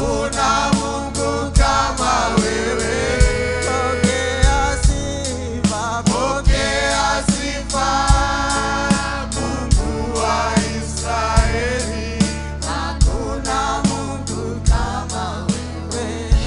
Hakuna Mungu kama wewe. Pokea sifa, Pokea sifa, Mungu wa Israeli. Hakuna Mungu kama wewe.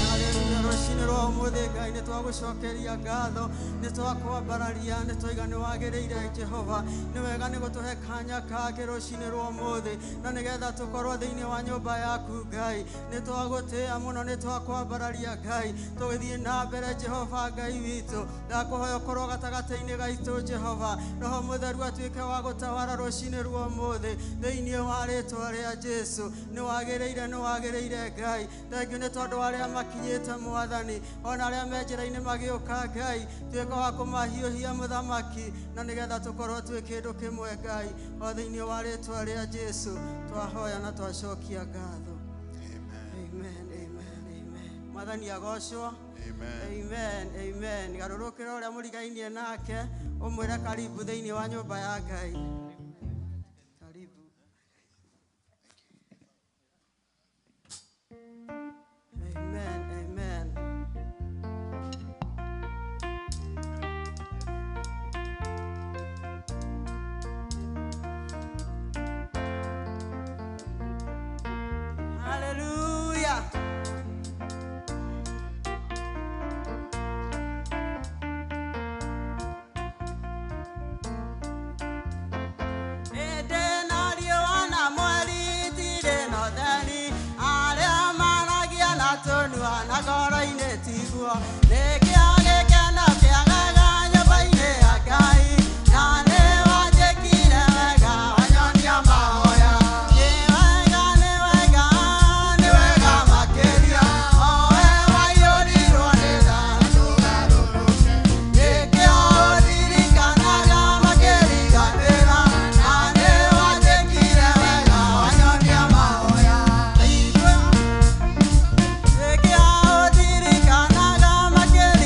Haleluya. Rũcinĩ rwa ũmũthĩ Ngai nĩ twagũcokeria ngatho, nĩ twakwambararia, nĩ twaiga nĩ wagĩrĩire Jehova. Nĩ wega nĩ gũtũhe kanya kangĩ rũcinĩ rwa ũmũthĩ, na nĩgetha tũkorwo thĩinĩ wa nyũmba yaku Ngai. Nĩ twagũtĩĩa mũno, nĩ twakwambararia Ngai. Tũgĩthiĩ na mbere Jehova Ngai witũ, ndakũhoya ũkorwo gatagatĩ-inĩ gaitũ Jehova. Roho Mũtheru atuĩke wa gũtawara rũcinĩ rwa ũmũthĩ thĩinĩ wa rĩtwa rĩa Jesu. Nĩ wagĩrĩire, nĩ wagĩrĩire Ngai. Thengiũ nĩ tondũ wa arĩa makinyĩte Mwathani, ona arĩa me njĩra-inĩ magĩũka Ngai, tuĩka wa kũmahiũhia mũthamaki, na nĩgetha tũkorwo twĩ kĩndũ kĩmwe Ngai, o thĩinĩ wa rĩtwa rĩa Jesu twahoya na twacokia ngatho. Amen. Amen, amen, amen. Mwathani agocwo. Amen. Amen, amen. Garũrũkĩra ũrĩa mũrigainie nake ũmwĩre karibu thĩinĩ wa nyũmba ya Ngai. Karibu. Amen, amen. Hallelujah. Ĩndĩ na riũa na mweri itirĩ na ũtheri, arĩa maragia na tũnua na ngoro-inĩ tiguo. Nĩkĩo gĩkeno kĩagaga nyũmba-inĩ ya Ngai, na nĩwanjĩkire wega wanyonia mahoya. Nĩ wega, nĩ wega, nĩ wega makĩria, o we waiyũrirwo nĩ tha. Nĩkĩo ũririkanaga makĩriganĩra, na nĩwanjĩkire wega wanyonia mahoya. Nĩkĩo ũririkanaga makĩriganĩra.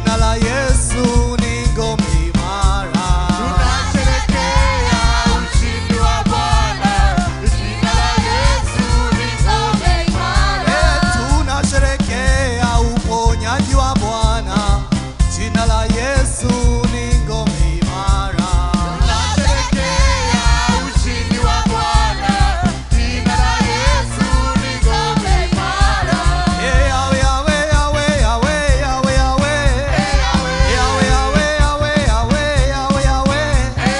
Jina la Yesu ni ngome imara. Tunasherehekea ushindi wa Bwana. Jina la Yesu ni ngome imara. Tunasherehekea uponyaji wa Bwana. Jina la Yesu ni ngome imara. Tunasherehekea ushindi wa Bwana. Jina la Yesu ni ngome imara. Yahweh, Yahweh, Yahweh, Yahweh, Yahweh, Yahweh. Yahweh, Yahweh, Yahweh, Yahweh, Yahweh,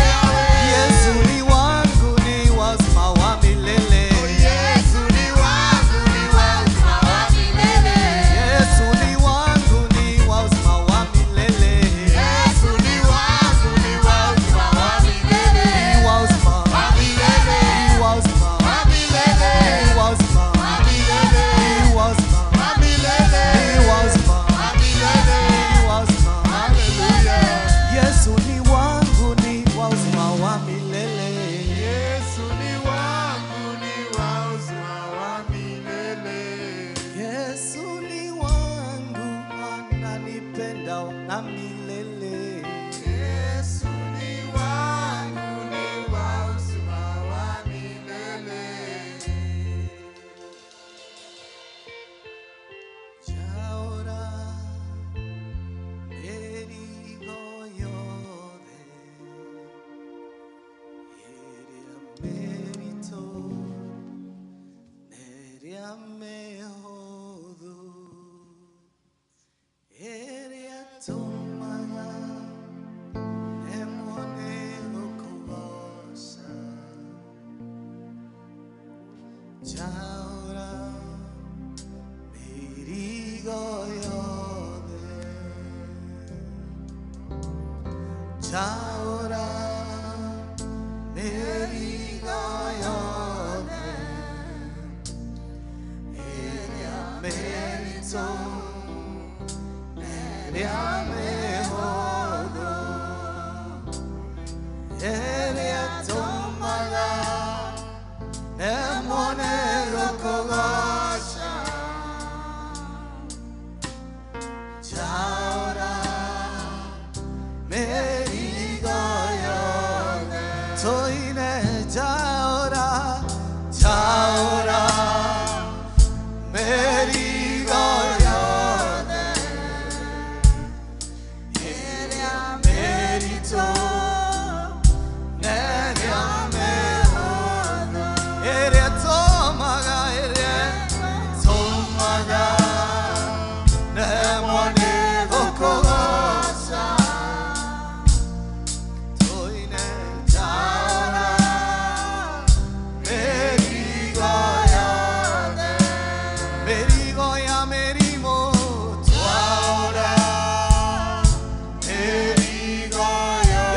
Yahweh. Yesu ni wangu, ni wa uzima wa milele. Yesu ni wangu, ni wa uzima wa milele. Yesu ni wangu, ni wa uzima wa milele. Yesu ni wangu, ni wa uzima wa milele. Ni wa uzima, Wa milele. ni wa uzima, Wa milele. ni wa uzima, Wa milele. ni wa uzima, Wa milele. ni wa uzima, Wa milele. ni wa uzima. Haleluya. Yesu ni wangu, ni wa uzima wa milele. Yesu ni wangu, ni wa uzima wa milele. Yesu ni wangu, ananipenda na milele. Yesu ni wangu, ni wa uzima wa milele. Yaora erigo yode, eria merito, neria mehodu, eria tomaga, emone okobasa. Yaora merigoyode, 자오라 메리고요데, 에랴 메리토 에랴 메호도 에랴 토마가 내 몸에 놓고 가자. 자오라 메리고요네 저인의 자오라 자오라 메리고요네 에랴 메리토 네랴 메호도 에랴 토마가 에랴 토마가 내 몸에 놓고 가자. toine 자오라 메리고야 메리고야 메리모 자오라 메리고야.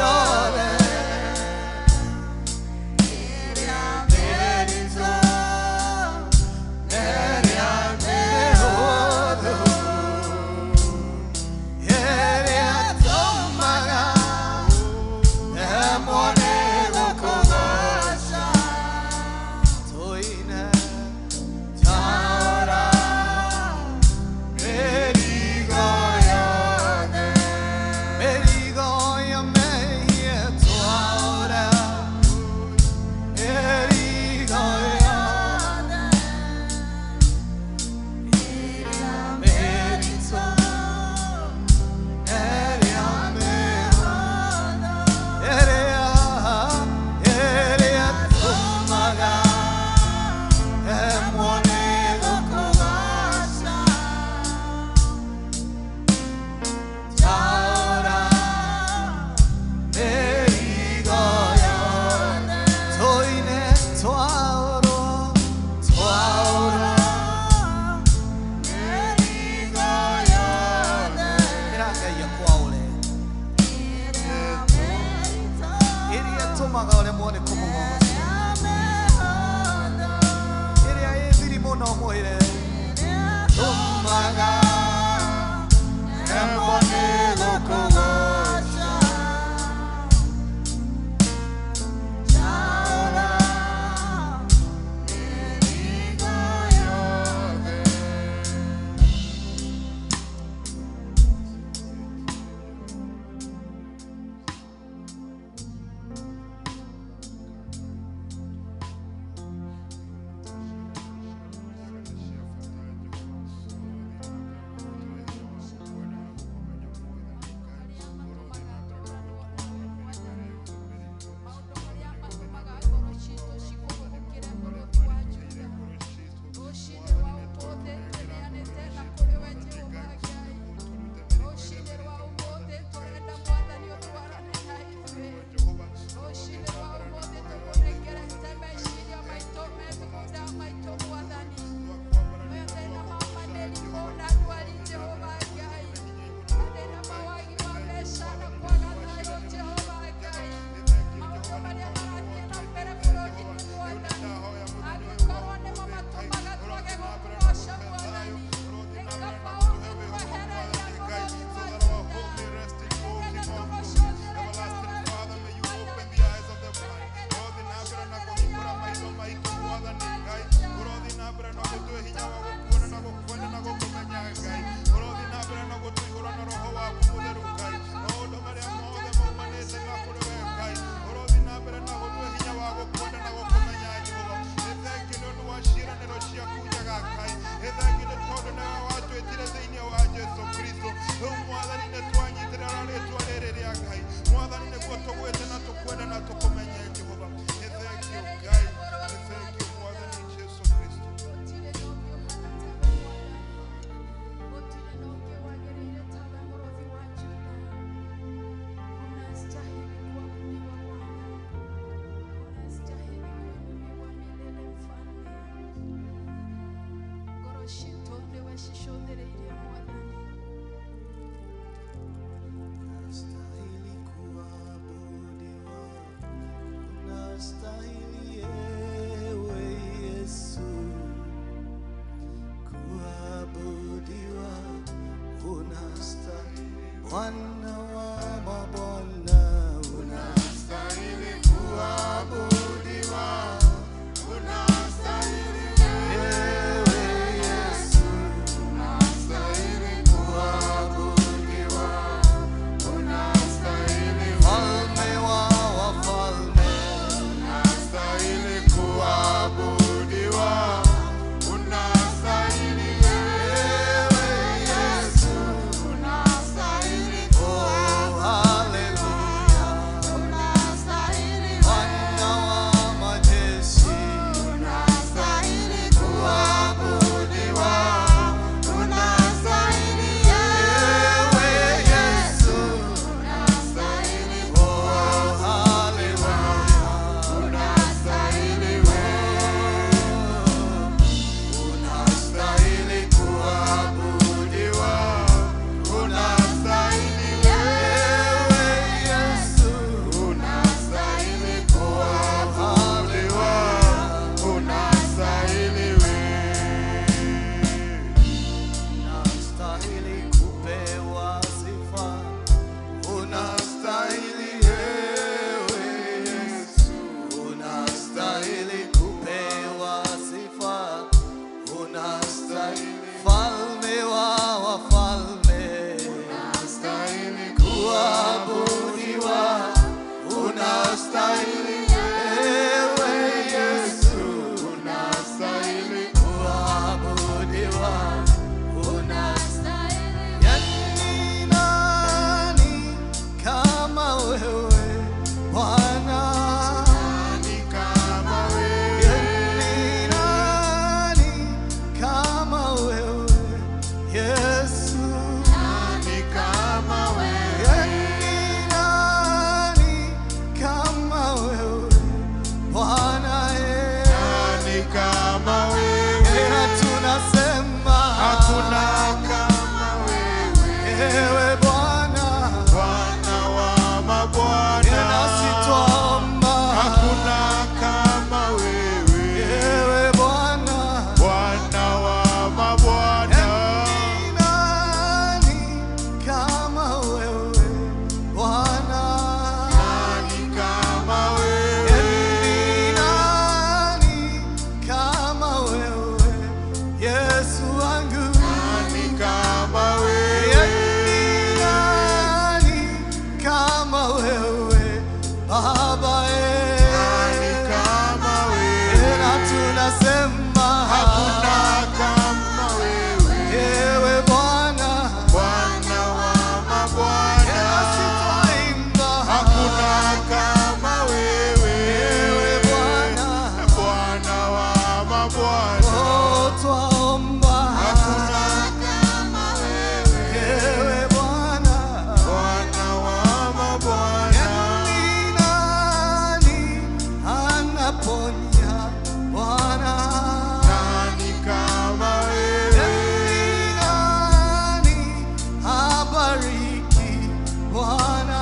Cicũthĩrĩirie Mwathani. Unastahili kuabudiwa, unastahili ewe Yesu kuabudiwa, unastahili Bwana wa mabwana, Unastahili kuabudiwa, unastahili ewe Yesu unastahili kuabudiwa, unastahili mfalme wa wafalme, unastahili kuabudiwa, unastahili ewe Yesu, unastahili oh haleluya, unastahili Bwana wa majeshi. unastahili kuabudiwa, unastahili Ewe Yesu, unastahili oh haleluya, unastahili wewe, unastahili kuabudiwa, unastahili ewe Yesu, unastahili kuabudiwa, unastahili wewe. unastahili kupewa sifa, unastahili ewe Yesu, unastahili kupewa sifa, unastahili mfalme wa wafalme, Unastahili kuabudiwa, unastahili ewe Yesu, unastahili kuabudiwa, unastahili. Yani nani kama wewe Bwana? nani kama wewe, Yani nani kama wewe Yesu? nani kama wewe, Yani nani kama wewe Bwana? nani kama wewe, Tena tunasema hakuna kama wewe, ewe Bwana, Bwana wa mabwana, tena sitwaomba hakuna kama wewe, ewe Bwana, Bwana wa mabwana, ni nani kama wewe Bwana? nani kama wewe, Ni nani kama wewe Yesu wangu? nani kama wewe, Ni nani kama wewe Baba? nani kama wewe, Tena tunasema hakuna kama wewe, ewe Bwana, Bwana wa tena mabwana, sitaimba hakuna kama wewe, ewe Bwana, Bwana wa mabwana, oh, twaomba hakuna kama wewe, ewe Bwana, Bwana wa mabwana, ni nani anaponya Bwana? nani kama wewe, Ni nani abariki Bwana?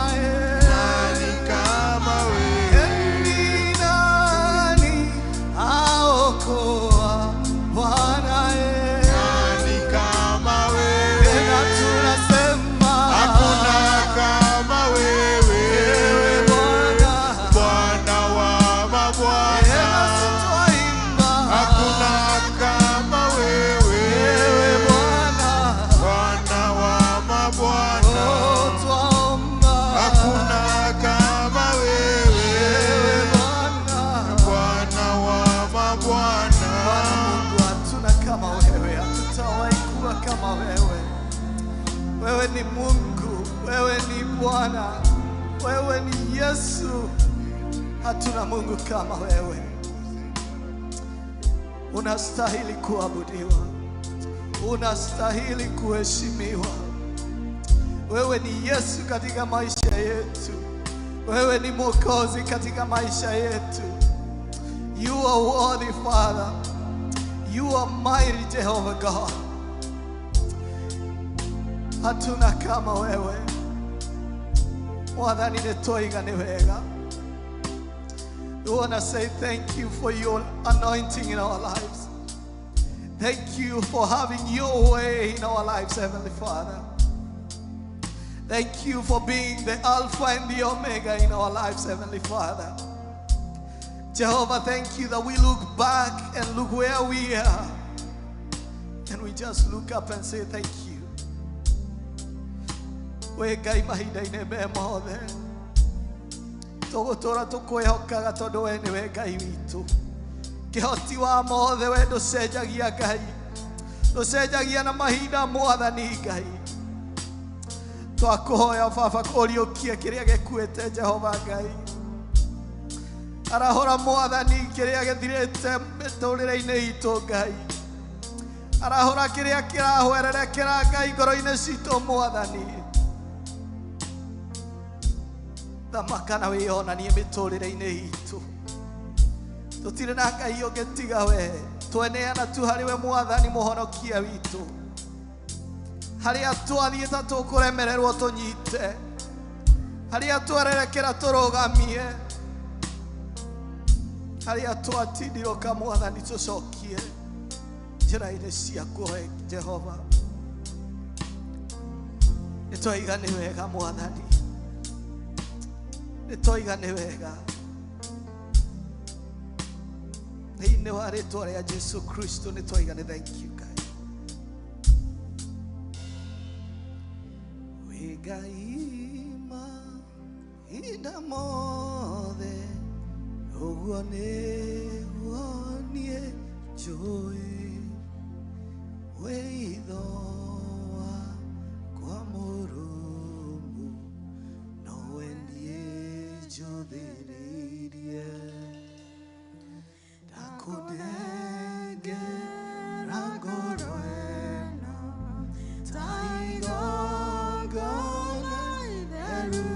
nani kama wewe, Ni nani aokoa Bwana? nani kama wewe, Tena tunasema hakuna kama wewe, ewe Bwana, Bwana wa tena mabwana, sitwaimba hakuna kama wewe, ewe Bwana, Bwana wa mabwana, oh, twaomba hakuna kama wewe, ewe Bwana. Bwana wa mabwana, Bwana Mungu, hatuna kama wewe, hatutawahi kuwa kama wewe. Wewe ni Mungu, wewe ni Bwana, wewe ni Yesu. Hatuna Mungu kama wewe. Unastahili kuabudiwa, unastahili kuheshimiwa. Wewe ni Yesu katika maisha yetu, wewe ni Mwokozi katika maisha yetu. You are worthy, Father. You are mighty, Jehovah God. Hatuna kama wewe. Mwathani nĩ twoiga nĩ wega. We want to say thank you for your anointing in our lives. Thank you for having your way in our lives, Heavenly Father. Thank you for being the Alpha and the Omega in our lives, Heavenly Father. Jehovah, thank you that we look back and look where we are. And we just look up and say thank you. We Ngai mahinda-inĩ me mothe. Tũgũtũũra tũkwĩhokaga tondũ we nĩwe Ngai witũ. Kĩhoti wa mothe we ndũcenjagia Ngai. Ndũcenjagia na mahinda Mwathani Ngai. Twakũhoya Baba ũriũkie kĩrĩa gĩkuĩte Jehova Ngai. Arahũra Mwathani kĩrĩa gĩthirĩte mĩtũrĩre-inĩ itũ Ngai. Arahũra kĩrĩa kĩrahwererekera Ngai ngoro-inĩ citũ Mwathani. Thamaka na wĩyonanie mĩtũrĩre-inĩ itũ. Tũtirĩ na Ngai ũngĩ tiga we. Tweneana tu harĩ we Mwathani mũhonokia witũ. Harĩa twathiĩ ta tũkũremererwo tũnyite. Harĩa twererekera tũrũgamie. Harĩa twatindirũka Mwathani tũcokie njĩra-inĩ ciaku we Jehova. Nĩ twoiga nĩ wega Mwathani. Nĩ twoiga nĩ wega. Thĩinĩ wa rĩtwa rĩa Jesu Kristo nĩ twoiga nĩ thank you Ngai. Wĩ Ngai mahinda mothe, ũguo nĩguo niĩ njũĩ. Wĩ itho wakwa mũrũmu, nowe niĩ njũthĩrĩirie. Ndakũnengera ngoro ĩno ta igongona itheru,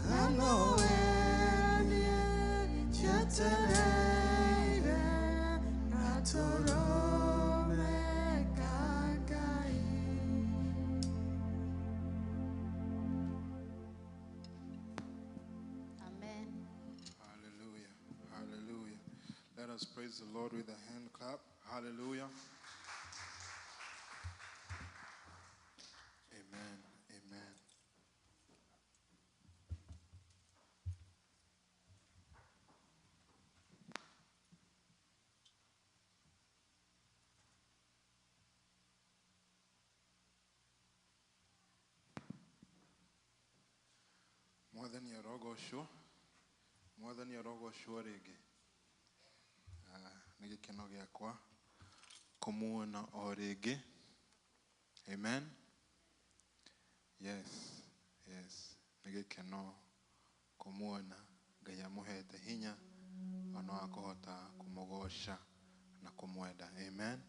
na nowe niĩ njetereire gatũrũme ka Ngai. Amen. Hallelujah. Hallelujah. Let us praise the Lord with a hand clap. Hallelujah. Amen. Amen. Mwathani arogocwo. Mwathani arogocwo rĩngĩ. Nĩ gĩkeno gĩakwa kũmuona o rĩngĩ. Amen. Yes, yes. Nĩ gĩkeno kũmuona. Ngai amũhete hinya ona wa kũhota kũmũgoca na kũmwenda. Amen.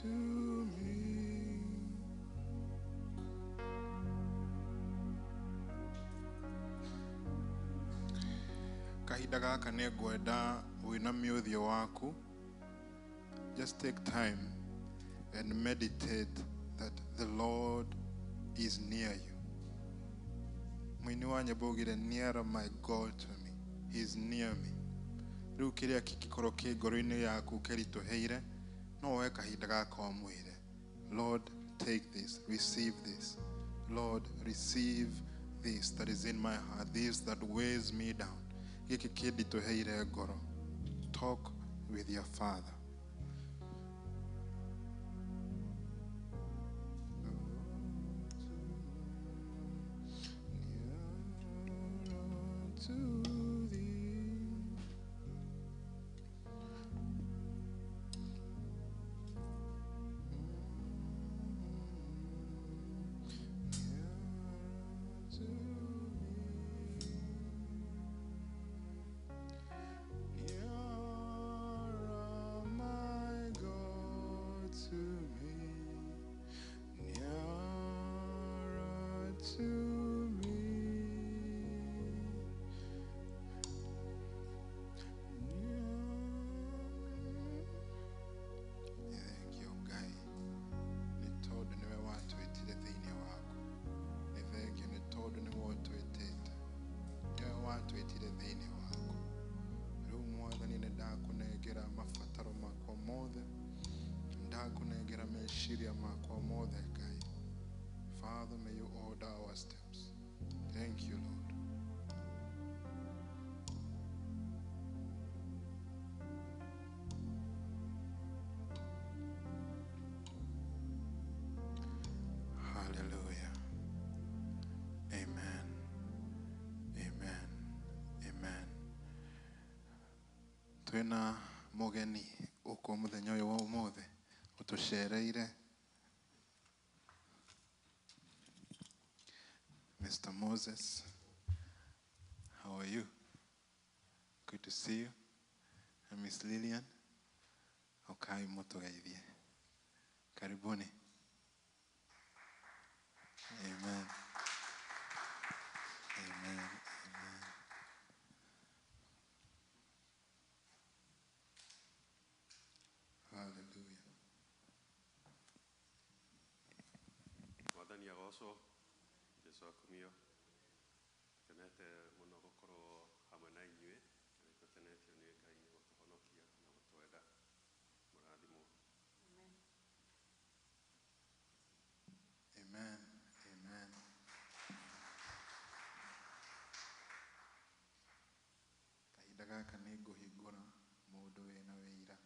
To me. Kahinda gaka nĩ ngwenda wĩinamie ũthiũ waku. Just take time and meditate that the Lord is near you. Mũini wa nyĩmbo augire, nearer my God to me. He is near me. Rĩu kĩrĩa kĩngĩkorwo kĩ ngoro-inĩ yaku kĩritũhĩire, no woe kahinda gaka ũmwĩre, Lord, take this, receive this. Lord, receive this that is in my heart, this that weighs me down. Gĩkĩ kĩnditũhĩire ngoro. Talk with your Father. To thee. Twina mugeni uko muthenya uyu wa umuthi utucereire Mr. Moses. How are you? Good to see you. And Miss Lillian. Okay, mutugeithie. Karibuni. Amen. Amen. Amen. Hallelujah. Mwathani agocwo, Jesu akumio. Kenete muno gukorwo hamwe na inyuĩ, na nĩtũkenetio nĩ Ngai nĩ gũtũhonokia na gũtwenda. Mũrathimwo. Amen. Amen. Kahinda gaka nĩ ngũhingũra mũndũ wĩna wĩira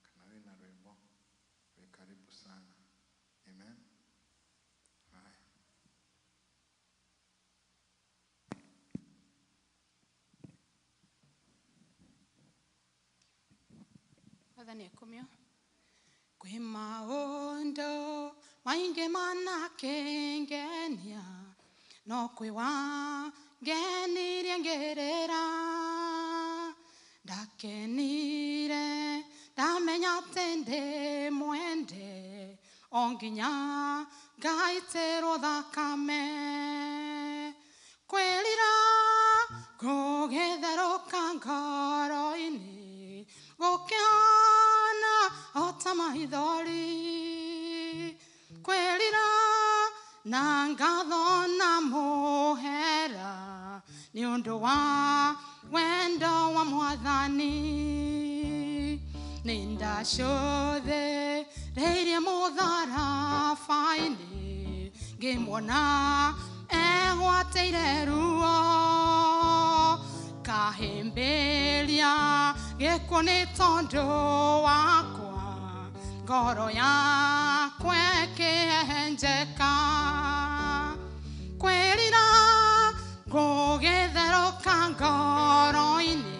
kana wĩna rwĩmbo wĩ karibu sana. Amen. Haya. Mwathani akumio. Kwĩ maũndũ maingĩ manakĩngenia, no kwĩ wangenirie ngĩrĩra. Ndakenire ndamenya atĩ ndĩ mwende, o nginya ngaitĩrwo thakame. Kwĩrira gũgĩtherũka ngoro-inĩ, gũkĩhana o ta maithori. Kwĩrira na ngatho na mũhera, nĩ ũndũ wa wendo wa Mwathani. Nĩ ndacũthĩrĩirie mũtharaba-inĩ, ngĩmuona egwatĩire ruo. Kahĩmbĩria gĩkuũ nĩ tondũ wakwa, ngoro yakwa ĩkĩhenjeka. Kwĩrira gũgĩtherũka ngoro-inĩ,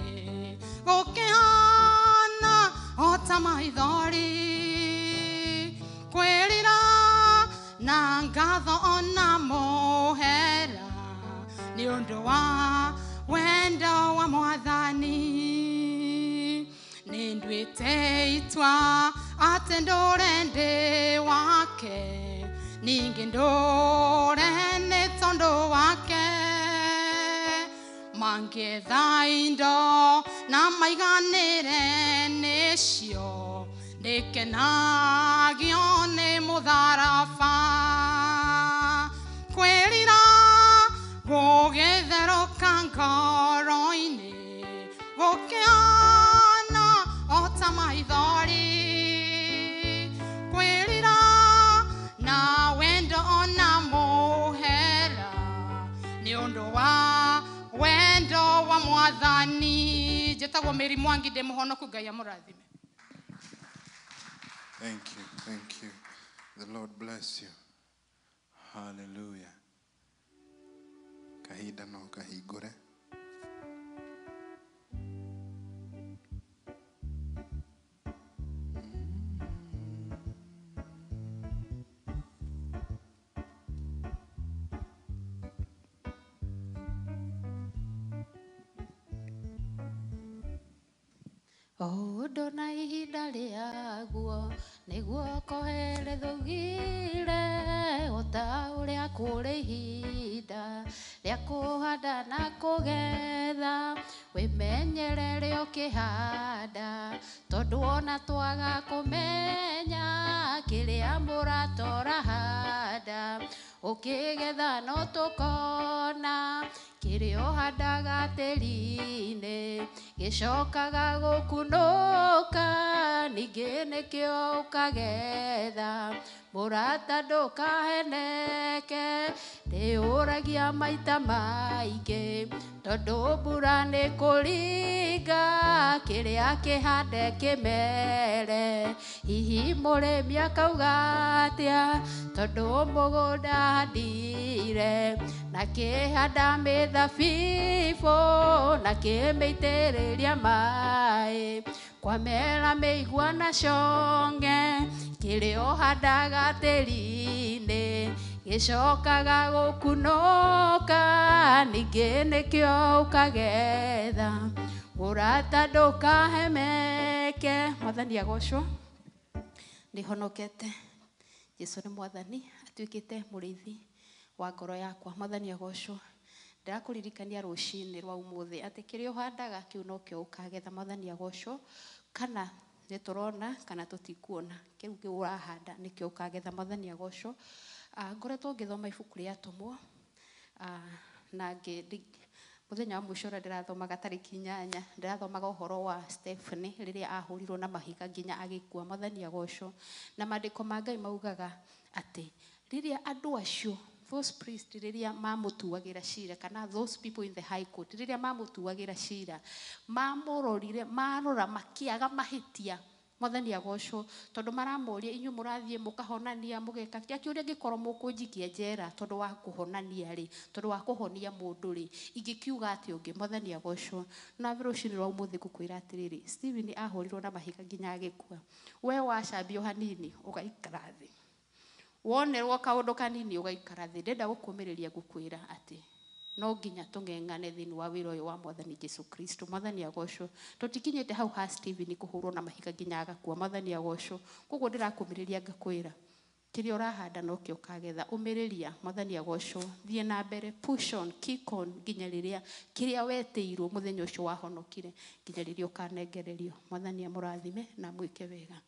gũkĩhana o ta maithori. Kwĩrira na ngatho ona mũhera, nĩ ũndũ wa wendo wa Mwathani. Nĩ nduĩte itua atĩ ndũre ndĩ wake, ningĩ ndũre nĩ tondũ wake. Mangĩetha indo na maiganĩre nĩcio, ndĩkenagio nĩ mũtharaba. Kwĩrira gũgĩtherũka ngoro-inĩ, gũkĩhana o ta maithori. Kwĩrira na wendo ona mũhera, nĩ ũndũ wa wendo wa Mwathani. Njĩtagwo Mary Mwangi, ndĩ mũhonoku, Ngai amũrathime. Thank you. Thank you. The Lord bless you. Hallelujah. Kahinda no kahingũre. Ũndũ na ihinda rĩaguo nĩguo koherethwo ugire, o ta ũrĩa kũrĩ ihinda rĩa kũhanda na kũgetha. Wĩmenyerere ũkĩhanda, tondũ ona twaga kũmenya kĩrĩa mũratorahanda, ũkĩgetha no tũkona kĩrĩa ũhandaga tĩri-inĩ gĩcokaga gũkunũka, ningĩ nĩkĩo ũkagetha. Mũrata ndũkaheneke ndĩũragia maita maingĩ tondũ mbura nĩ kũringa kĩrĩa kĩhande kĩmere hihi mũrĩmi akauga atĩa tondũ mũgũnda handire na kĩhanda mĩthabibũ na kĩmĩitĩrĩria maĩ kwamera mĩigua na conge kĩrĩa ũhandaga tĩri-inĩ gĩcokaga gũkunũka ningĩ nĩkĩo ũkagetha mũrata ndũkahemeke. Mwathani agocwo. Nĩhonokete. Jesũ nĩ mwathani atuĩkĩte mũrĩithi wa ngoro yakwa. Mwathani agocwo. Ndĩrakũririkania rũcinĩ rwa ũmũthĩ atĩ kĩrĩa ũhandaga kĩu nokĩo ũkagetha. Mwathani agocwo. Kana nĩ tũrona kana tũtikuona kĩu kĩu ũrahanda nĩkĩo ũkagetha. Mwathani agocwo. Ngoretwo ngĩthoma ibuku rĩa atũmwo na mũthenya wa mũico ũrĩa ndĩrathomaga tarĩki 8 ndĩrathomaga ũhoro wa Stephanie rĩrĩa ahũrirwo na mahiga nginya agĩkua. Mwathani agocwo. Na maandĩko ma Ngai maugaga atĩ rĩrĩa andũ acio those priests rĩrĩa mamũtuagĩra cira kana those people in the high court rĩrĩa mamũtuagĩra cira mamũrorire marora makĩaga mahĩtia. Mwathani agocwo tondũ maramũria inyuĩ mũrathiĩ mũkahonania mũgeka kĩa kĩũria ngĩkorwo mũkũnjikia njera tondũ wa kũhonania rĩ tondũ wa kũhonia mũndũ rĩ ingĩkiuga atĩ ũngĩ. Mwathani agocwo. Na rũcinĩ rwa ũmũthĩ ngũkwĩra atĩrĩrĩ Stephen ahũrirwo na mahiga nginya agĩkua. We wacambio hanini ũgaikara thĩ wonerwo kaũndũ kanini ũgaikara thĩ. Ndĩrenda gũkũmĩrĩria ngũkwĩra atĩ no nginya tũng'eng'ane thĩinĩ wa wĩra ũyũ wa Mwathani Jesu Kristo. Mwathani agocwo. Tũtikinyĩte hau ha Stephen kũhũrwo na mahiga nginya agakua. Mwathani agocwo. Koguo ndĩrakũmĩrĩria ngakwĩra kĩrĩa ũrahanda nokĩo ũkagetha. Ũmĩrĩria. Mwathani agocwo. Thiĩ na mbere, push on, kick on nginya rĩrĩa kĩrĩa wetĩirwo mũthenya ũcio wahonokire nginya rĩrĩa ũkanengererio. Mwathani amũrathime na amwĩke wega.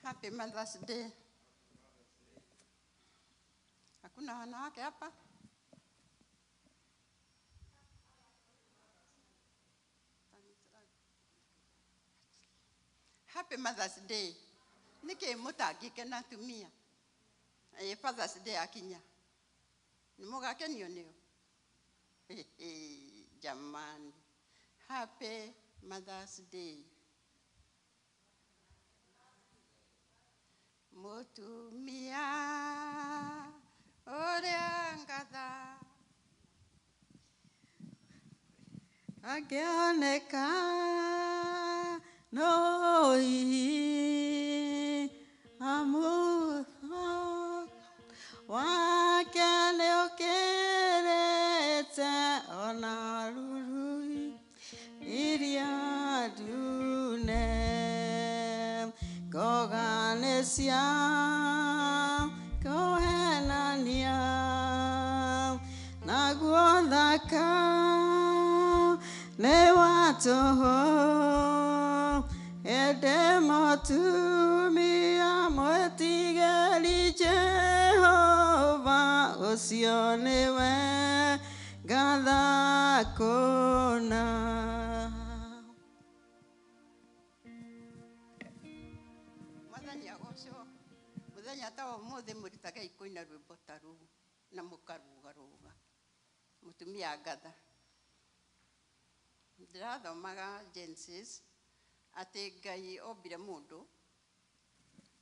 Happy Mother's Day. Hakuna wanawake hapa? Happy Mother's Day. Niki mutangikena atumia. Father's Day akinya. Nĩmũgakenio nĩo? Jamani. Happy Mother's Day. Mutumia ũrĩa ngatha akĩoneka no hihi amu wake nĩũkĩrĩte ona ruru iria ndune ngoga nĩ cia kũhenania naguo thaka nĩ wa tũhũ ĩndĩ mũtumia mwĩtigĩri Jehova ũcio nĩwe ngatha kũna. Mwathani agocwo. Mũthenya ta wa ũmũthĩ mũrutage kũina rwĩmbo ta rũu na mũkarũgarũga. Mũtumia ngatha. Ndĩrathomaga Genesis atĩ Ngai ombire mũndũ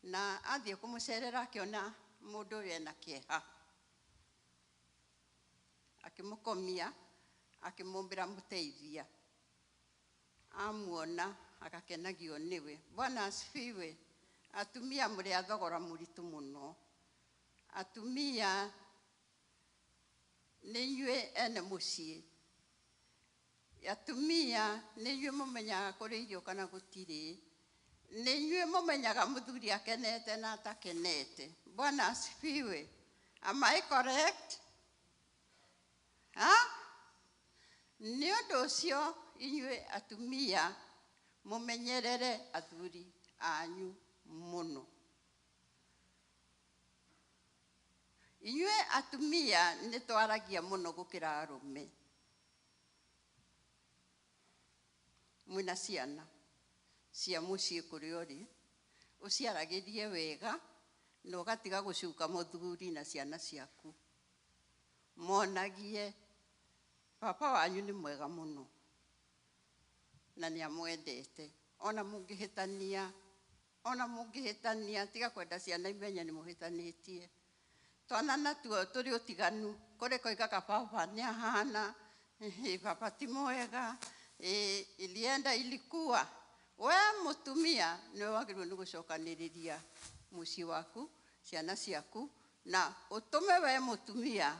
na athiĩ kũmũcerera akĩona mũndũ ũyũ ena kĩeha. Akĩmũkomia akĩmũmbĩra mũteithia. Amuona agakenagio nĩwe. Bwana asifiwe. Atumia mũrĩ a thogora mũritũ mũno. Atumia nĩ inyuĩ ene mũciĩ. Atumia nĩ inyuĩ mũmenyaga kũrĩ irio kana gũtirĩ. Nĩ inyuĩ mũmenyaga mũthuri akenete na atakenete. Bwana asifiwe. Am I correct? Ha? Nĩ ũndũ ũcio inyuĩ atumia mũmenyerere athuri anyu mũno. Inyuĩ atumia nĩ twaragia mũno gũkĩra arũme. Mwĩna ciana cia mũciĩ kũrĩa ũrĩ, ũciaragĩrie wega na ũgatiga gũcuka mũthuri na ciana ciaku. Monagie baba wanyu nĩ mwega mũno na nĩ amwendete. Ona mũngĩhĩtania, ona mũngĩhĩtania, tiga kwenda ciana imenye nĩ mũhĩtanĩtie. Twana natuo tũrĩ ũtiganu, kũrĩ koigaga baba nĩ ahana, baba ti mwega, ilienda ilikuwa. We mũtumia nĩwe wagĩrĩirwo nĩ gũcokanĩrĩria mũciĩ waku, ciana ciaku, na ũtũme we mũtumia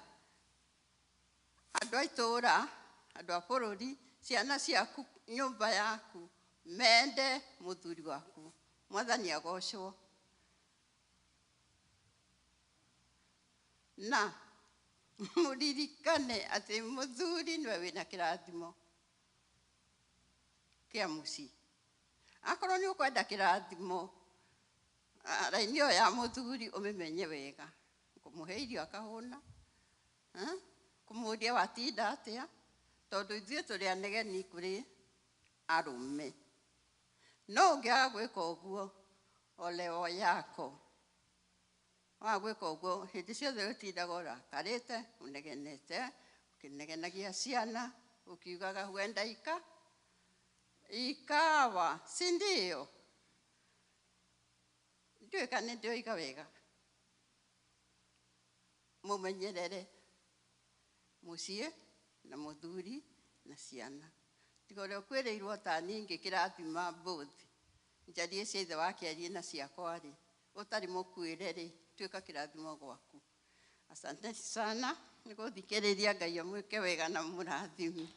andũ a itũũra, andũ a bũrũri, ciana ciaku, nyũmba yaku, mende mũthuri waku. Mwathani agocwo. Na mũririkane atĩ mũthuri nĩwe wĩna kĩrathimo kĩa mũciĩ. Akorwo nĩ ũkwenda kĩrathimo, raini ĩyo ya mũthuri ũmĩmenye wega. Kũmũhe irio akahũna, kũmũria watinda atĩa, tondũ ithuĩ tũrĩ anegeni kũrĩ arũme. No ũngĩaga gwĩka ũguo, ole o yako. Waga gwĩka ũguo, hĩndĩ ciothe ũtindaga ũrakarĩte, ũnegenete, ũkĩnegenagia ciana, ũkiugaga huenda ikawa, si ndio? Ndiũĩ kana nĩ ndĩroiga wega. Mũmenyerere mũciĩ na mũthuri na ciana. Tiga ũrĩa ũkwĩrĩirwo ta niĩ ngĩkĩrathima both, njarie cia ithe wake arie na ciakwa rĩ, ũtarĩ mũkuĩre rĩ, tuĩka kĩrathimo gwaku. Asante sana nĩ gũthikĩrĩria. Ngai amwĩke wega na mũrathime.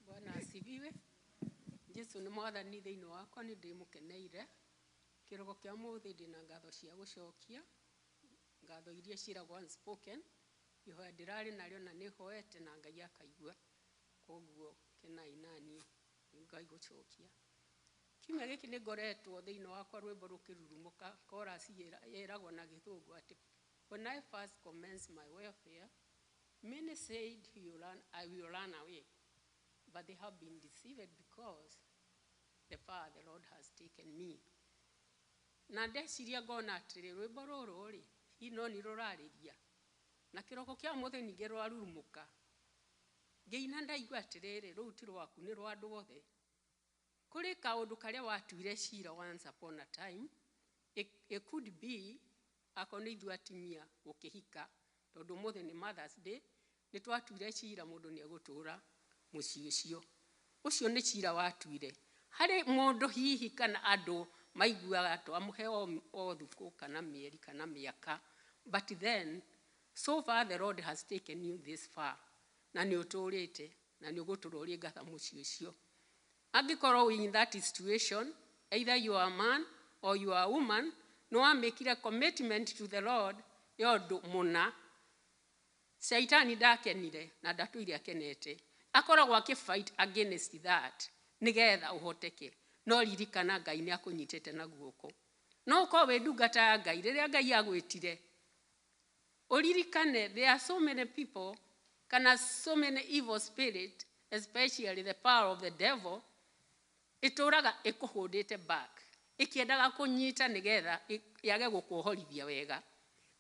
Bwana asifiwe. Jesu nĩ mwathani thĩinĩ wakwa, nĩ ndĩmũkeneire. Kĩroko kĩa mũthĩ ndĩna ngatho cia gũcokia, ngatho iria ciĩragwo unspoken, ihoya ndĩrarĩ narĩo na nĩ hoete na Ngai akaigua. Koguo kenai nani nĩ Ngai gũcokia. Kiumia gĩkĩ nĩ ngoretwo thĩinĩ wakwa rwĩmbo rũkĩrurumũka, chorus ĩragwo na gĩthũngũ atĩ when I first commenced my welfare, many said he will run, I will run away, but they have been deceived because the far the Lord has taken me. Na ndeciria ngona atĩrĩ, rwĩmbo rũrũ rĩ, hihi no nĩ rũrarĩria na kĩroko kĩa mũthĩ ningĩ rwarurumũka ngĩina, ndaigua atĩrĩrĩ, rũu ti rwaku, nĩ rwa andũ othe. Kũrĩ kaũndũ karĩa watuire cira once upon a time. It could be akorwo nĩ ithuĩ atumia gũkĩhika, tondũ ũmũthĩ nĩ Mothers Day, nĩ twatuire cira mũndũ nĩ egũtũra mũciĩ ũcio. Ũcio nĩ cira watuire harĩ mũndũ hihi kana andũ maiguaga twamũhe o thukũ kana mĩeri kana mĩaka, but then so far the Lord has taken you this far, na nĩ ũtũrĩte na nĩ ũgũtũra ũrĩ ngatha mũciĩ ũcio. Angĩkorwo wĩ in that situation, either you are a man or you are a woman, nĩ wamĩkire commitment to the Lord ya ũndũ mũna, Shaitani ndakenire na ndatũire akenete, akoragwo akĩ-fight against that nĩgetha ũhoteke. No ririkana Ngai nĩ akũnyitĩte na guoko. No ũkorwo wĩ ndungata ya Ngai, rĩrĩa Ngai agwĩtire, ũririkane there are so many people kana so many evil spirit, especially the power of the devil, ĩtũraga ĩkũhũndĩte back, ĩkĩendaga kũnyita nĩgetha yage gũkuohorithia wega.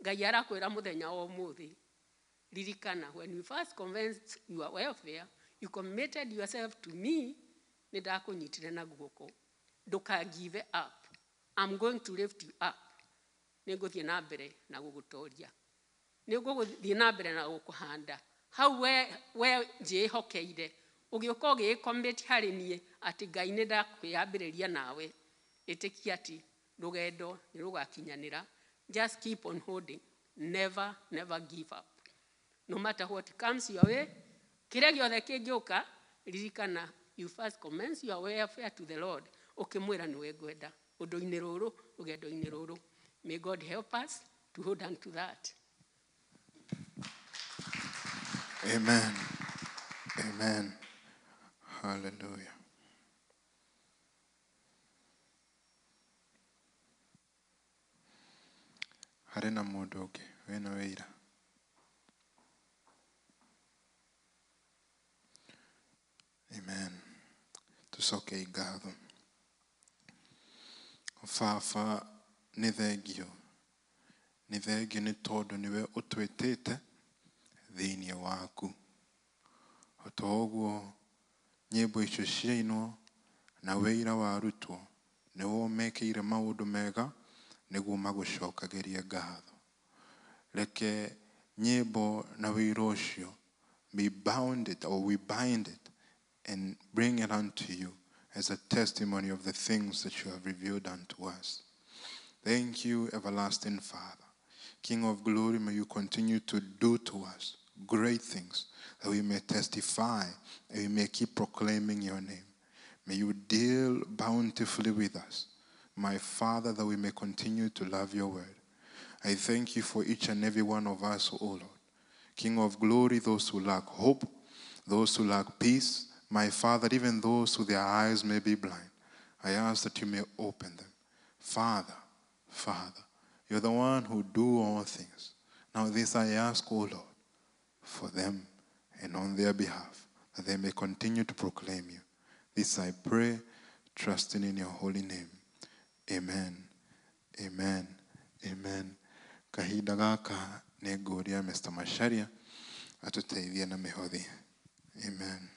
Ngai arakwĩra mũthenya wa ũmũthĩ, ririkana when you first commenced your welfare, you committed yourself to me, nĩ ndakũnyitire na guoko. Ndũka give up, I'm going to lift you up. Nĩ ngũthiĩ na mbere na gũgũtoria, nĩ ngũgũthiĩ na mbere na gũkũhanda hau we njĩhokeire. Ũgĩũka ũgĩĩcommit harĩ niĩ atĩ Ngai nĩ ndakwĩyambĩrĩria nawe, ĩtĩkia atĩ rũgendo nĩ rũgakinyanĩra. Just keep on holding, never, never give up, no matter what comes your way. Kĩrĩa gĩothe kĩngĩũka, ririkana you first commence your welfare to the Lord, ũkĩmwĩra nĩwe ngwenda ũndũ-inĩ rũrũ, rũgendo-inĩ rũrũ. May God help us to hold on to that. Amen. Amen. Hallelujah. Harĩ na mũndũ ũngĩ wĩna wĩira? Amen. Tũcoke ngatho. Baba, nĩ thengio, nĩ thengio nĩ tondũ nĩwe ũtwĩtĩte thĩinĩ waku. O ta ũguo nyĩmbo icio ciainwo na wĩira warutwo, nĩwe ũmekĩire maũndũ mega nĩguo magũcokagĩrie ngatho. Reke nyĩmbo na wĩira ũcio be bounded, or we bind it and bring it unto you as a testimony of the things that you have revealed unto us. Thank you, everlasting Father. King of glory, may you continue to do to us great things that we may testify and we may keep proclaiming your name. May you deal bountifully with us, my Father, that we may continue to love your word. I thank you for each and every one of us, O Lord. King of glory, those who lack hope, those who lack peace, my Father, even those who their eyes may be blind, I ask that you may open them. Father, Father, you're the one who do all things. Now this I ask, O Lord, for them and on their behalf, that they may continue to proclaim you. This I pray, trusting in your holy name. Amen. Amen. Amen. Kahinda gaka nĩ ngũria Mr. Macharia atũteithie na mĩhothi. Amen.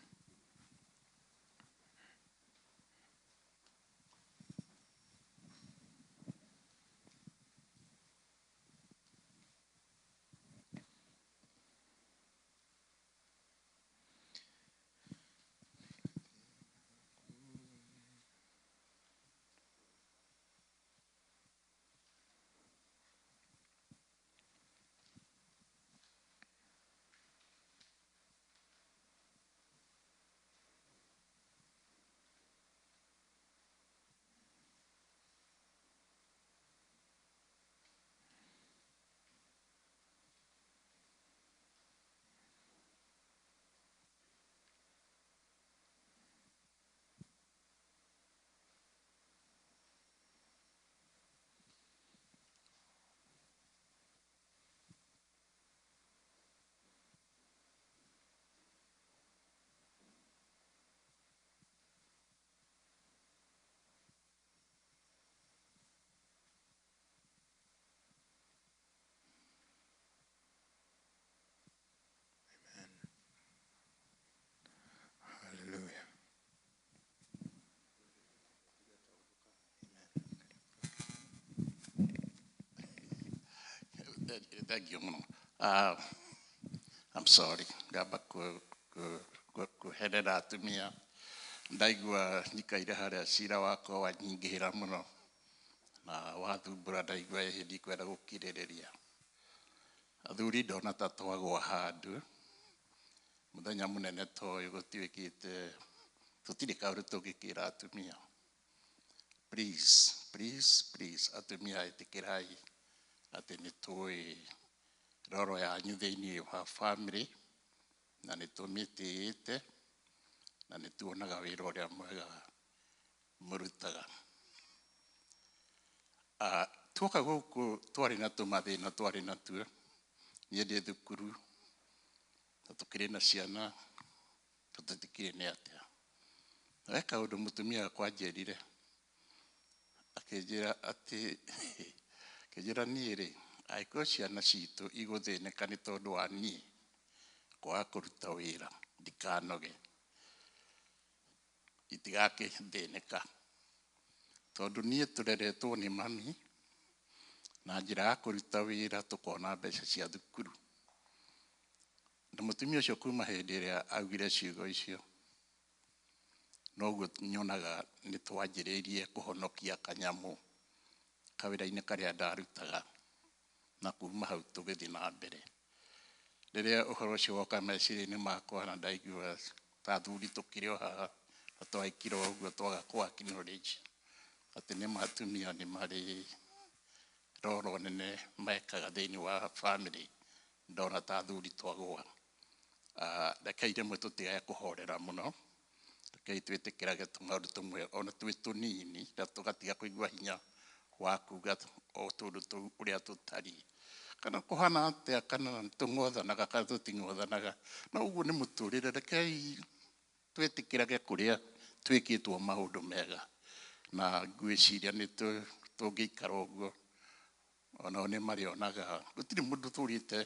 Hallelujah. Thank you mũno. I'm sorry, ngamba kũherera atumia. Ndaigua nyikaire harĩa cira wakwa wanyingĩhĩra mũno na wathumbũra, ndaigua ĩhĩ ndikwenda gũkirĩrĩria. Athuri ndona ta twagwa handũ mũthenya mũnene ta ũyũ, gũtuĩkĩte tũtirĩ kaũndũ tũngĩkĩra atumia. Please, please, please, atumia ĩtĩkĩrai atĩ nĩ tũĩ roro yanyu thĩinĩ wa family na nĩ tũmĩtĩĩte na nĩ tuonaga wĩra ũrĩa mwega mũrutaga. Tuoka gũkũ twarĩ na tũmathĩna twarĩ natuo. Niĩ ndĩ thukuru na tũkĩrĩ na ciana na tũtikĩrĩ nĩ atĩa. Na he kaũndũ mũtumia wakwa anjĩrire, akĩnjĩra atĩ akĩnjĩra niĩ rĩ, angĩkorwo ciana citũ igũthĩnĩka nĩ tondũ wa niĩ kwaga kũruta wĩra, ndikanoge, itigakĩthĩnĩka, tondũ niĩ tũreretwo nĩ mami na njĩra ya kũruta wĩra tũkona mbeca cia thukuru. Na mũtumia ũcio kuma hĩndĩ ĩrĩa augire ciugo icio, noguo nyonaga nĩ twanjĩrĩirie kũhonokia kanyamũ kawĩra-inĩ karĩa ndarutaga, na kuma hau tũgĩthiĩ na mbere. Rĩrĩa ũhoro ũcio woka meciria-inĩ makwa na ndaigua ta athuri tũkĩrĩ o haha na twaikira ũguo twaga kũ acknowledge atĩ nĩ ma atumia nĩ marĩ roro nene mekaga thĩinĩ wa family, ndona ta athuri twagũa. Reke rĩmwe tũtigage kũhorera mũno, Rekei twĩtĩkĩrage tũmaũndũ tũmwe ona twĩ tũnini na tũgatiga kũigua hinya wa kuga o tũndũ tũu ũrĩa tũtariĩ kana kũhana atĩa kana tũng'othanaga kana tũting'othanaga no ũguo nĩ mũtũrĩre. Rekei twĩtĩkĩrage kũrĩa twĩkĩtwo maũndũ mega na ngwĩciria nĩ tũngĩikara ũguo onao nĩ marĩonaga gũtirĩ mũndũ ũtũrĩte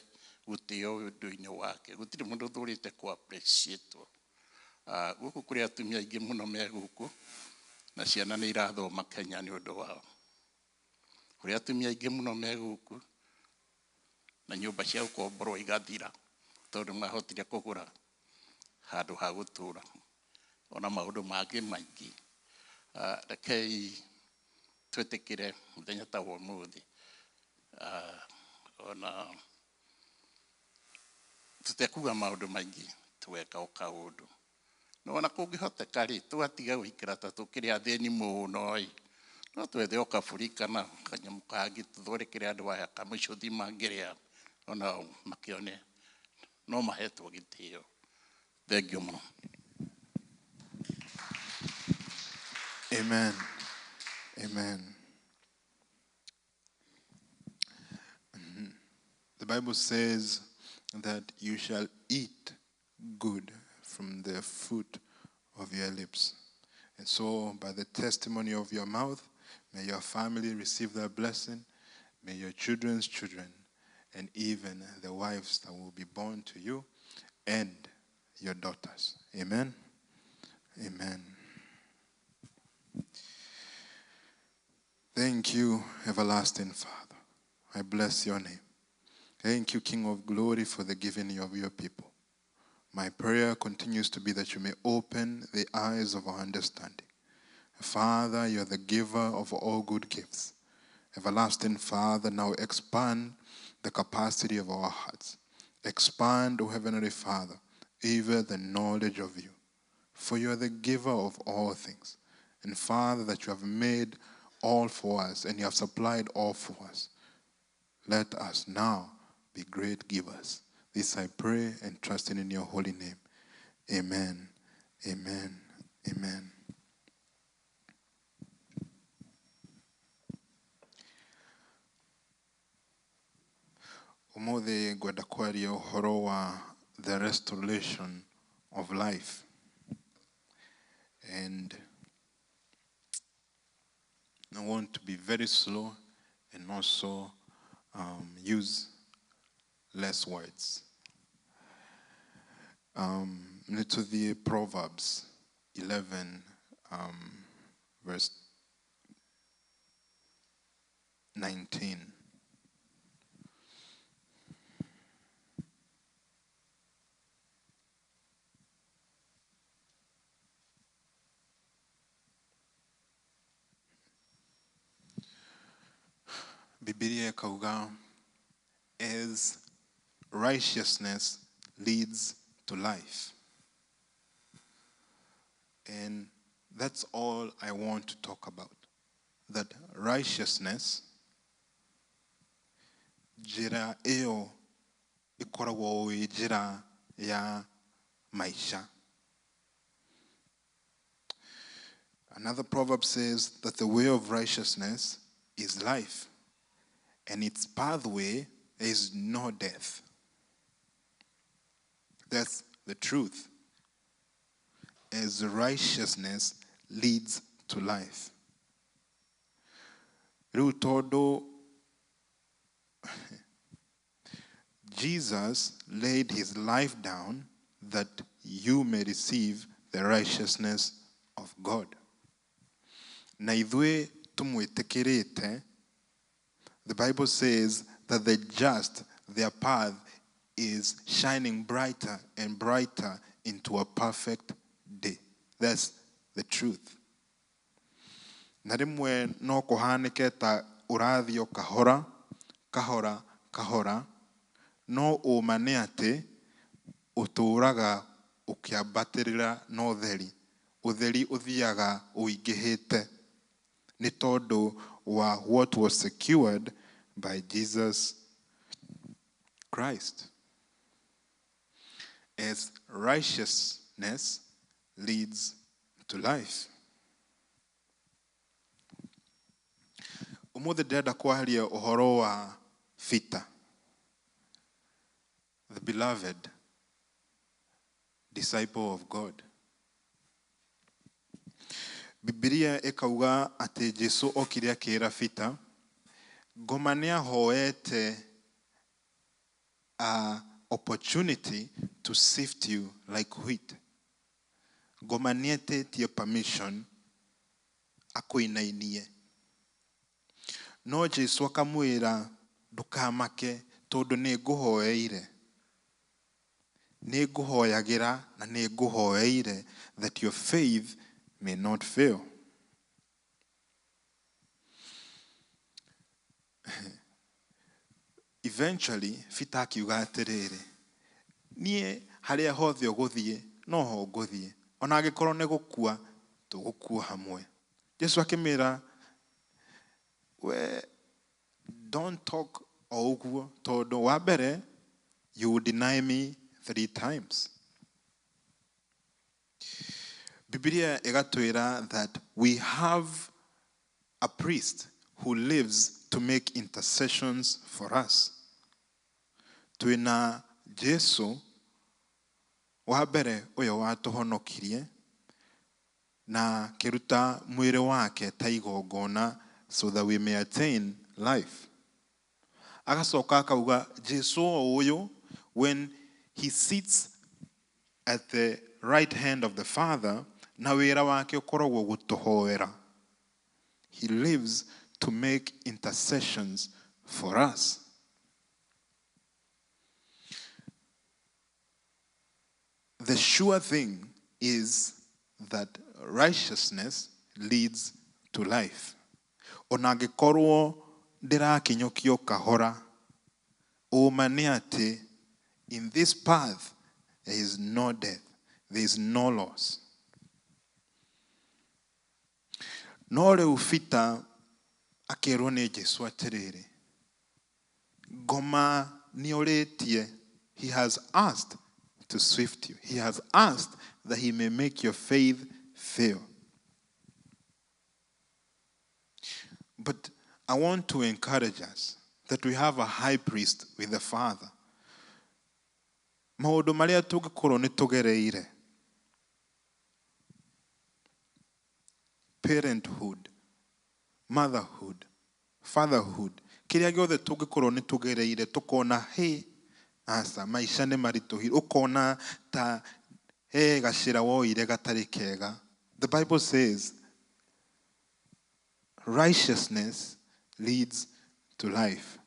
gũtĩo ũndũ-inĩ wake, gũtirĩ mũndũ ũtũrĩte kũ appreciate. Gũkũ kũrĩ atumia aingĩ mũno me gũkũ na ciana nĩ irathoma Kenya nĩ ũndũ wao. Kũrĩ atumia aingĩ mũno me gũkũ na nyũmba cia gũkomborwo igathira tondũ mahotire kũgũra handũ ha gũtũra ona maũndũ mangĩ maingĩ. Rekei twĩtĩkĩre mũthenya ta wa ũmũthĩ, ona tũtekuga maũndũ maingĩ tũgeka o kaũndũ no ona kũngĩhoteka rĩ tũgatiga gũikara ta tũkĩrĩ athĩni mũno ĩ no twethe o kaburi kana kanyamũ kangĩ tũthondekere andũ aya kamũcũthi mangĩrĩa onao makĩone no mahetwo gĩtĩo. Thengiũ mũno. Amen. Amen. The Bible says that you shall eat good from the fruit of your lips. And so, by the testimony of your mouth, may your family receive their blessing, may your children's children, and even the wives that will be born to you, and your daughters. Amen. Amen. Thank you, everlasting Father. I bless your name. Thank you, King of Glory, for the giving of your people. My prayer continues to be that you may open the eyes of our understanding. Father, you are the giver of all good gifts. Everlasting Father, now expand the capacity of our hearts. Expand, O Heavenly Father, even the knowledge of you. For you are the giver of all things. And Father, that you have made all for us and you have supplied all for us. Let us now be great givers. This I pray and trust in your holy name. Amen. Amen. Amen. Ũmũthĩ ngwenda kwaria ũhoro wa the restoration of life. And I want to be very slow and also use less words. To the Proverbs 11, verse 19. Bibilia ikauga, as righteousness leads to life. And that's all I want to talk about. That righteousness, njĩra ĩyo ĩkoragwo ĩ njĩra ya maisha. Another proverb says that the way of righteousness is life, and its pathway is no death. That's the truth. As righteousness leads to life. Rĩu tondũ Jesus laid his life down that you may receive the righteousness of God. Na ithuĩ tũmwĩtĩkĩrĩte, the Bible says that the just, their path is shining brighter and brighter into a perfect day. That's the truth. Na rĩmwe no kũhanĩke ta ũrathiĩ o kahora, kahora, kahora, no ũma nĩ atĩ ũtũũraga ũkĩambatĩrĩra na ũtheri. Ũtheri ũthiaga ũingĩhĩte nĩ tondũ wa what was secured by Jesus Christ. As righteousness leads to life. Ũmũthĩ ndĩrenda kwaria ũhoro wa Peter, the beloved disciple of God. Bibilia ĩkauga atĩ Jesu okire akĩra Peter, ngoma nĩahoete a opportunity to sift you like wheat. Ngoma nĩetĩtie permission akũinainie. No Jesu akamwĩra ndũkamake tondũ nĩngũhoeire. Nĩngũhoyagĩra na nĩngũhoeire that your faith may not fail. Eventually, Peter akiuga atĩrĩrĩ, niĩ harĩa hothe ũgũthiĩ no ho ngũthiĩ, ona angĩkorwo nĩ gũkua tũgũkua hamwe. Jesu akĩmĩra, we don't talk o ũguo tondũ wa mbere you will deny me 3 times. Bibilia ĩgatwĩra that we have a priest who lives to make intercessions for us. Twĩna Jesu wa mbere ũyũ watũhonokirie na kĩruta mwĩrĩ wake ta igongona so that we may attain life. Agacoka akauga Jesu o ũyũ, when he sits at the right hand of the Father, na wĩra wake ũkoragwo gũtũhoera. He lives to make intercessions for us. The sure thing is that righteousness leads to life. Ona angĩkorwo ndĩrakinyũkio kahora, ũma nĩ atĩ in this path there is no death, there is no loss. No rĩu Peter akĩrwo nĩ Jesu atĩrĩrĩ, ngoma nĩorĩtie, he has asked to swift you. He has asked that he may make your faith fail. But I want to encourage us that we have a high priest with the Father. Maũndũ marĩa tũngĩkorwo nĩ tũgereire, parenthood, motherhood, fatherhood, kĩrĩa gĩothe tũngĩkorwo nĩ tũgereire tũkona hĩ aca maica nĩ maritũhire, ũkona ta he gacĩra woire gatarĩ kega. The Bible says righteousness leads to life.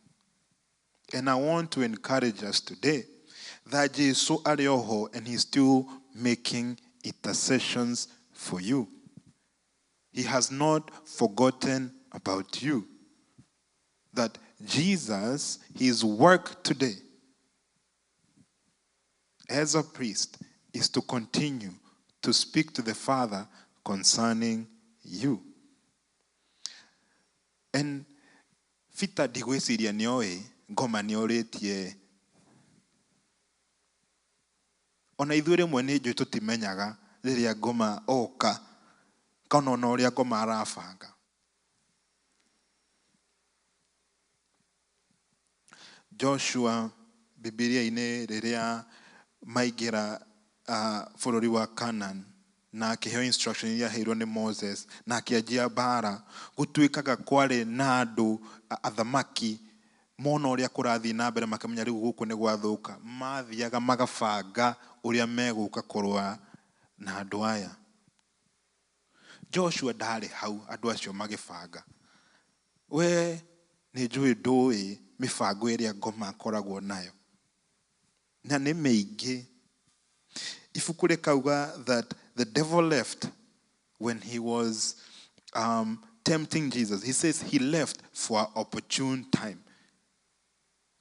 And I want to encourage us today that Jesu arĩ oho and he's still making intercessions for you. He has not forgotten about you. That Jesus, his work today as a priest is to continue to speak to the Father concerning you. And Peter ndigwĩciria nĩoĩ ngoma nĩorĩtie. Ona ithuĩ rĩmwe nĩ njũĩ tũtimenyaga rĩrĩa ngoma oka kana ona ũrĩa ngoma arabanga. Joshua Bibilia-inĩ rĩrĩa maingĩra bũrũri wa Canaan na akĩheo instruction iria aheirwo nĩ Moses na akĩanjia mbara, gũtuĩkaga kwarĩ na andũ athamaki mona ũrĩa kũrathiĩ na mbere makamenya rĩu gũkũ nĩ gwathũka, mathiaga magabanga ũrĩa megũka kũrũa na andũ aya. Joshua ndarĩ hau andũ acio magĩbanga. We nĩ njũĩ ndũĩ mĩbango ĩrĩa ngoma akoragwo nayo na nĩ mĩingĩ. Ibuku rĩkauga that the devil left when he was tempting Jesus. He says he left for an opportune time.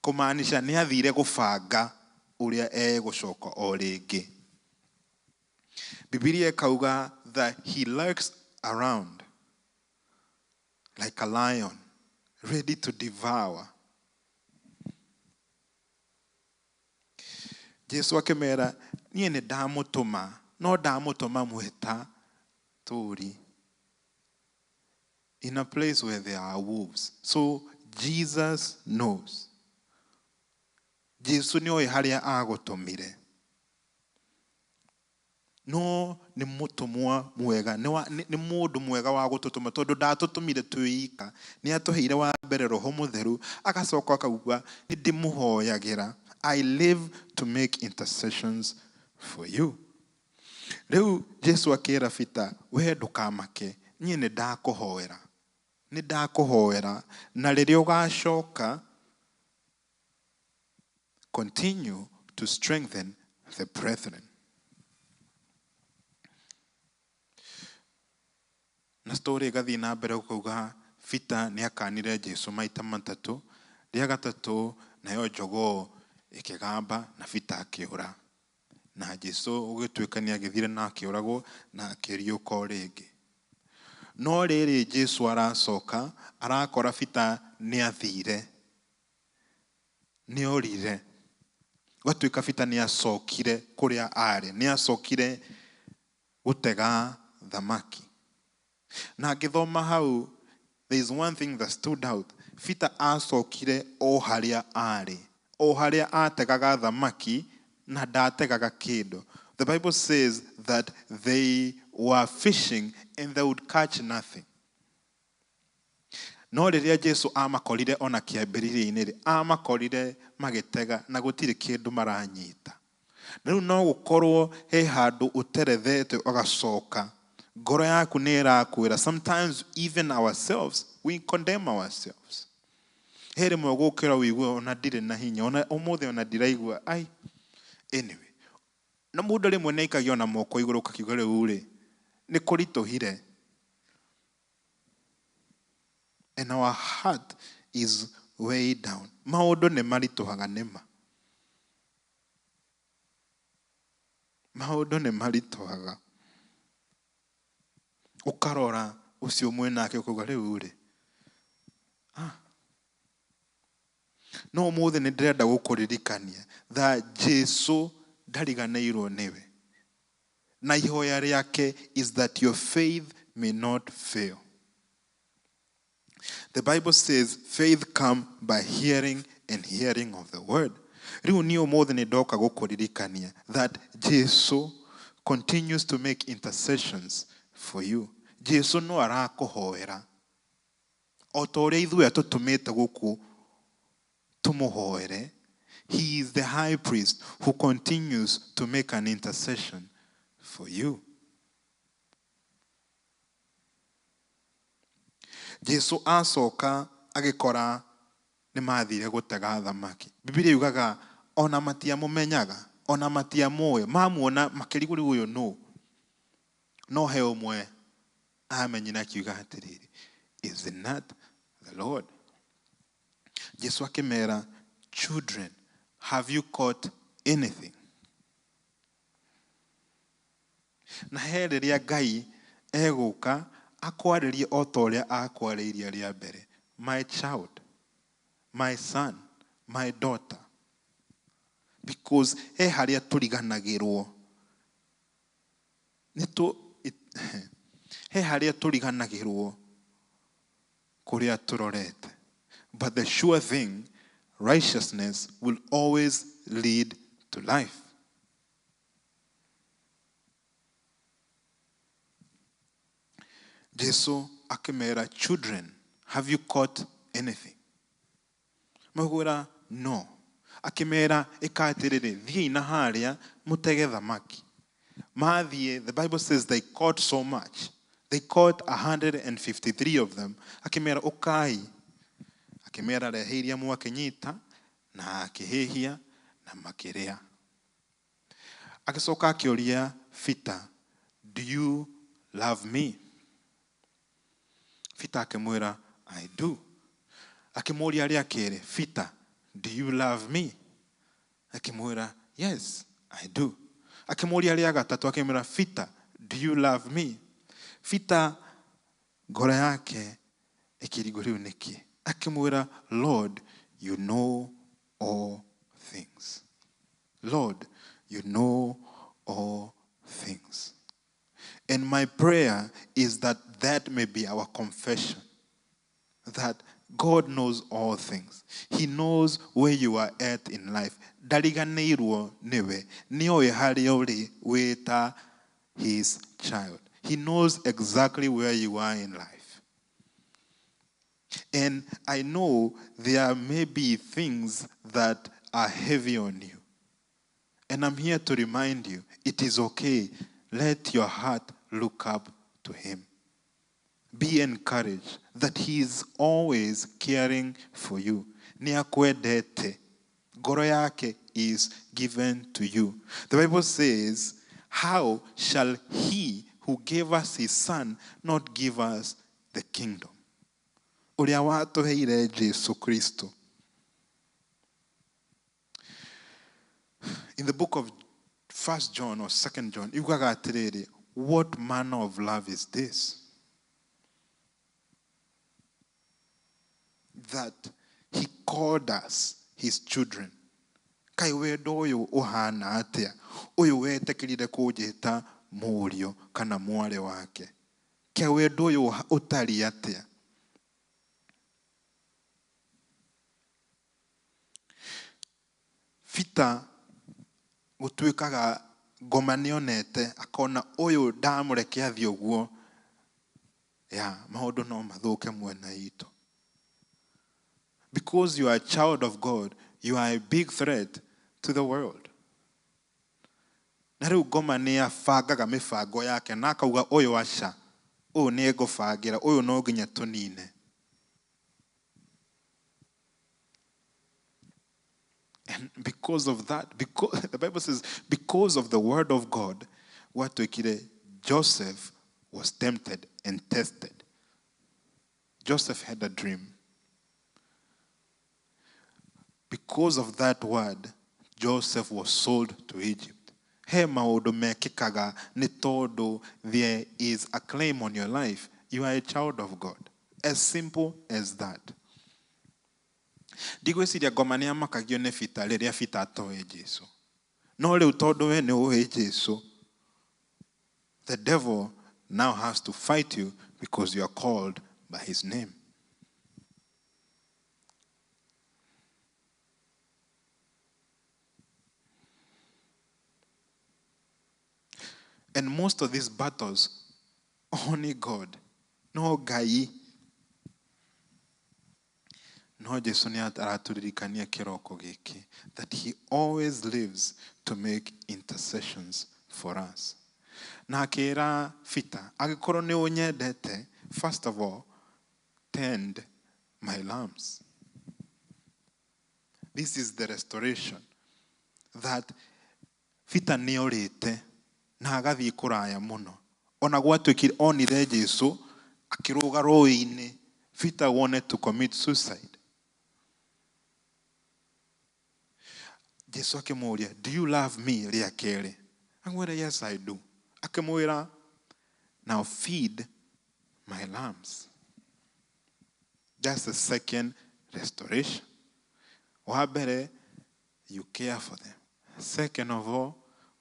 Kũmaanisha nĩ athire gũbanga ũrĩa egũcoka o rĩngĩ. Bibilia ĩkauga that he lurks around like a lion, ready to devour. Jesu akĩmera, niĩ nĩ ndamũtũma, no ndamũtũma mwĩta story in a place where there are wolves. So Jesus knows. Jesu nĩ oĩ harĩa agũtũmire. No nĩ mũtũmwa mwega, nĩ mũndũ mwega wa gũtũtũma, tondũ ndatũtũmire twĩ ika. Nĩ atũheire wa mbere Roho Mũtheru, agacoka akauga nĩ ndĩmũhoyagĩra. I live to make intercessions for you. Rĩu Jesu akĩra Peter, we ndũkamake, niĩ nĩ ndakũhoera, nĩ ndakũhoera, na rĩrĩa ũgacoka, continue to strengthen the brethren. Na story ĩgathiĩ na mbere gũkauga Peter nĩ akanire Jesu maita matatũ. Rĩa gatatũ nayo njogoo ĩkĩgamba na Peter akĩũra, na Jesu gũgĩtuĩka nĩ agĩthire na akĩũragwo na akĩriũka o rĩngĩ. No rĩrĩ Jesu aracoka arakora Peter nĩ athire, nĩ orire. Gwatuĩka Peter nĩ acokire kũrĩa arĩ, nĩ acokire gũtega thamaki. Na ngĩthoma hau, there is one thing that stood out. Peter acokire o harĩa arĩ, o harĩa ategaga thamaki na ndategaga kĩndũ. The Bible says that they were fishing and they would catch nothing. No rĩrĩa Jesu amakorire ona kĩambĩrĩria-inĩ rĩ, amakorire magĩtega na gũtirĩ kĩndũ maranyita. Rĩu no gũkorwo he handũ ũterethete ũgacoka, ngoro yaku nĩ ĩrakwĩra. Sometimes even ourselves, we condemn ourselves. He rĩmwe ũgũkĩra ũigue ona ndirĩ na hinya, ona ũmũthĩ ona ndiraigua ai. Anyway, na mũndũ rĩmwe nĩ aikagia ona moko igũrũ ũkakiuga rĩu rĩ, nĩ kũritũhire. And our heart is way down. Maũndũ nĩ maritũhaga nĩma. Maũndũ nĩ maritũhaga. Ũkarora ũcio mwĩnake ũkauga rĩu rĩ. No ũmũthĩ nĩ ndĩrenda gũkũririkania that Jesu ndariganĩirwo nĩwe. Na ihoya rĩake is that your faith may not fail. The Bible says faith come by hearing and hearing of the word. Rĩu niĩ ũmũthĩ nĩ ndoka gũkũririkania that Jesu continues to make intercessions for you. Jesu no arakũhoera o ta ũrĩa ithuĩ atũtũmĩte gũkũ tũmũhoere. He is the high priest who continues to make an intercession for you. Jesu acoka agĩkora nĩ mathire gũtega thamaki. Bibilia yugaga ona matiamũmenyaga, ona matiamũĩ, mamuona makĩrigwo rĩu ũyũ nũ. No he ũmwe amenyire akiuga atĩrĩrĩ, is it not the Lord? Jesu akĩmera, children, have you caught anything? Na he rĩrĩa Ngai egũka akwarĩrie o ta ũrĩa akwarĩirie rĩa mbere. My child, my son, my daughter. Because he harĩa tũriganagĩrwo. He harĩa tũriganagĩrwo kũrĩa tũrorete. But the sure thing, righteousness will always lead to life. Jesu akĩmera, children, have you caught anything? Magwĩra, no. Akĩmera, ĩka atĩrĩrĩ, thiĩi na harĩa mũtege thamaki. Mathiĩ, the Bible says they caught so much. They caught 153 of them. Akĩmera, ũkai. Akĩmera, rehe iria mwakĩnyita, na akĩhĩhia, na makĩrĩa. Agĩcoka akĩũria Peter, do you love me? Peter akĩmwĩra, I do. Akĩmũũria rĩa kerĩ, Peter, do you love me? Akĩmwĩra, yes, I do. Akĩmũũria rĩa gatatũ, akĩmwĩra, Peter, do you love me? Peter ngoro yake ĩkĩrigwo rĩu nĩkĩ. Akĩmwĩra, Lord, you know all things. Lord, you know all things. And my prayer is that that may be our confession. That God knows all things. He knows where you are at in life. Ndariganĩirwo nĩwe. Nĩoĩ harĩa ũrĩ wĩ ta his child. He knows exactly where you are in life. And I know there may be things that are heavy on you. And I'm here to remind you, it is okay. Let your heart look up to him. Be encouraged that he is always caring for you. Nĩakwendete. Ngoro yake is given to you. The Bible says, how shall he who gave us his son not give us the kingdom? Ũrĩa watũheire Jesu Kristo. In the book of 1 John or 2 John, yugaga atĩrĩrĩ, what manner of love is this? That he called us his children. Kaĩ wendo ũyũ ũhana atĩa? Ũyũ wetĩkĩrire kũnjĩta mũriũ kana mwarĩ wake. Kaĩ wendo ũyũ ũtariĩ atĩa? Peter gũtuĩkaga ngoma nĩonete akona ũyũ ndamũreke athiĩ ũguo, ya maũndũ no mathũke mwena itũ. Because you are a child of God, you are a big threat to the world. Na rĩu ngoma nĩabangaga mĩbango yake na akauga ũyũ aca, ũyũ nĩngũbangĩra, ũyũ no nginya tũnine. And because of that, because the Bible says, because of the word of God, gwatuĩkire Joseph was tempted and tested. Joseph had a dream. Because of that word, Joseph was sold to Egypt. He maũndũ mekĩkaga nĩ tondũ there is a claim on your life. You are a child of God. As simple as that. Ndigwĩciria ngoma nĩ amakagio nĩ Peter rĩrĩa Peter atoĩ Jesu. No rĩu tondũ we nĩ ũĩ Jesu, the devil now has to fight you because you are called by his name. And most of these battles, only God, no Ngai. No Jesu nĩ aratũririkania kĩroko gĩkĩ, that he always lives to make intercessions for us. Na akĩra Peter, angĩkorwo nĩ ũnyendete, first of all, tend my lambs. This is the restoration that Peter nĩ orĩte na agathiĩ kũraya mũno. Ona gwatuĩkire onire Jesu akĩrũga rũĩ-inĩ, Peter wanted to commit suicide. Jesu akĩmũũria, do you love me? Rĩa kerĩ. Akĩmwĩra, yes, I do. Akĩmwĩra, now feed my lambs. That's the second restoration. Wa mbere, you care for them. Second of all,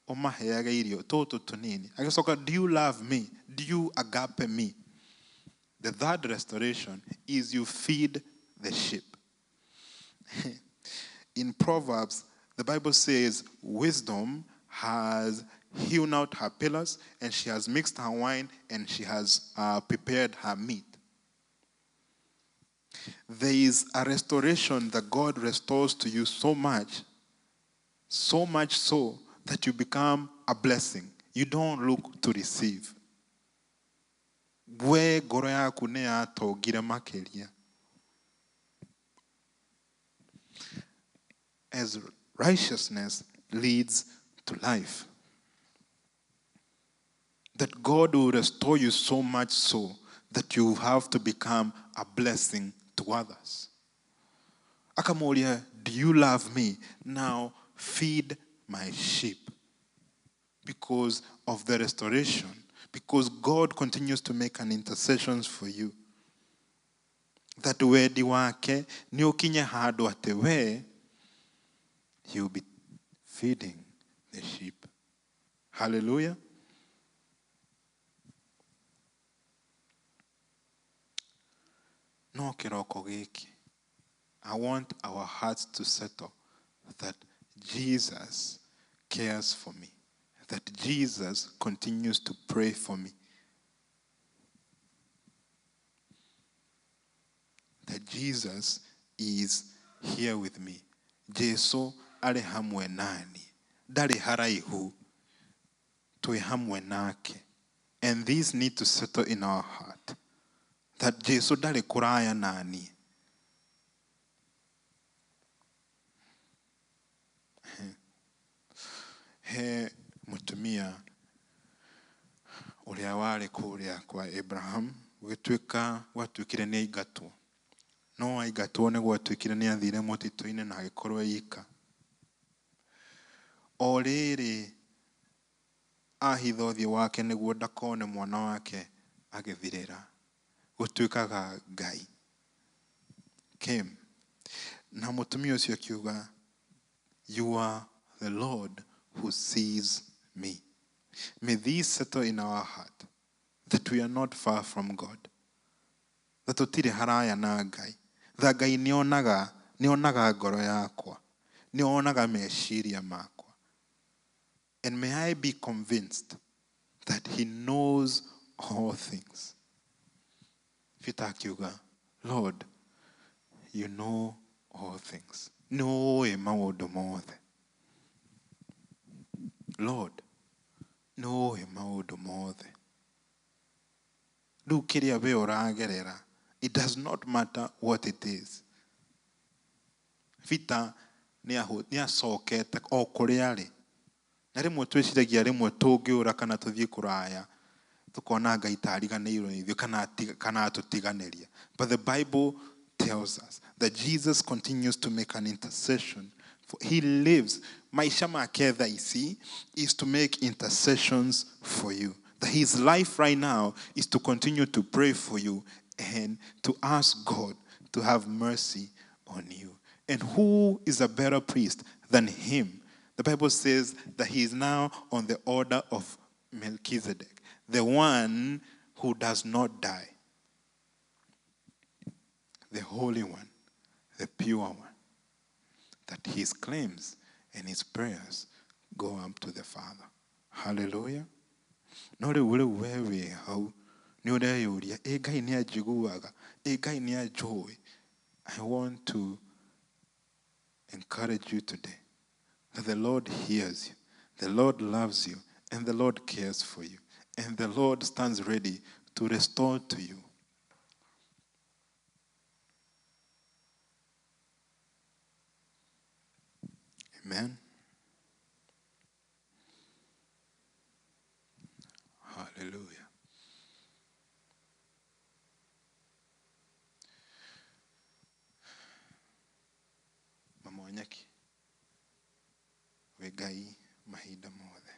ũmaheage irio tũtũ tũnini. Agĩcoka, do you love me? Do you agape me? The third restoration is you feed the sheep. In Proverbs, the Bible says, wisdom has hewn out her pillars, and she has mixed her wine, and she has prepared her meat. There is a restoration that God restores to you so much so that you become a blessing. You don't look to receive. We ngoro yaku nĩ yatongire makĩria. As righteousness leads to life. That God will restore you so much so that you have to become a blessing to others. Akamoria, do you love me? Now feed my sheep. Because of the restoration. Because God continues to make an intercession for you. That wendi wake nĩ ũkinye handũ atĩ we, he will be feeding the sheep. Hallelujah. No kĩroko gĩkĩ, I want our hearts to settle that Jesus cares for me, that Jesus continues to pray for me, that Jesus is here with me. Jesu arĩ hamwe nani, ndarĩ haraihu, twĩ hamwe nake. And these need to settle in our heart, that Jesu ndarĩ kũraya nani. He mũtumia ũrĩa warĩ kũrĩa kwa Abraham, gũgĩtuĩka gwatuĩkire nĩ aingatwo. No aingatwo nĩ gwatuĩkire nĩ athire mũtitũ-inĩ na agĩkorwo ika. O rĩrĩ ahitha ũthiũ wake nĩguo ndakone mwana wake agĩthirĩra, gũtuĩkaga Ngai came. Na mũtumia ũcio akiuga, you are the Lord who sees me. May these settle in our heart that we are not far from God, that tũtirĩ haraya na Ngai, that Ngai nĩonaga ngoro yakwa, nĩonaga meciria makwa. And may I be convinced that he knows all things. Peter akiuga, Lord, you know all things. Nĩũĩ maũndũ mothe. Lord, nĩũĩ maũndũ mothe. Rĩu kĩrĩa we ũragerera, it does not matter what it is. Peter nĩacokete o kũrĩa arĩ. Na rĩmwe twĩciragia rĩmwe tũngĩũra kana tũthiĩ kũraya, tũkona Ngai ta ariganĩirwo nĩ ithuĩ kana atũtiganĩria. But the Bible tells us that Jesus continues to make an intercession. For he lives. Maisha make thaa ici is to make intercessions for you. That his life right now is to continue to pray for you and to ask God to have mercy on you. And who is a better priest than him? The Bible says that he is now on the order of Melchizedek, the one who does not die, the Holy One, the pure one, that his claims and his prayers go up to the Father. Hallelujah. No rĩu rĩu we wĩ hau nĩ ũreyũria, ĩ Ngai nĩ anjiguaga, ĩ Ngai nĩ anjũĩ. I want to encourage you today that the Lord hears you, the Lord loves you, and the Lord cares for you, and the Lord stands ready to restore to you. Amen. Hallelujah. Mama Wanyeki, wĩ Ngai mahinda mothe.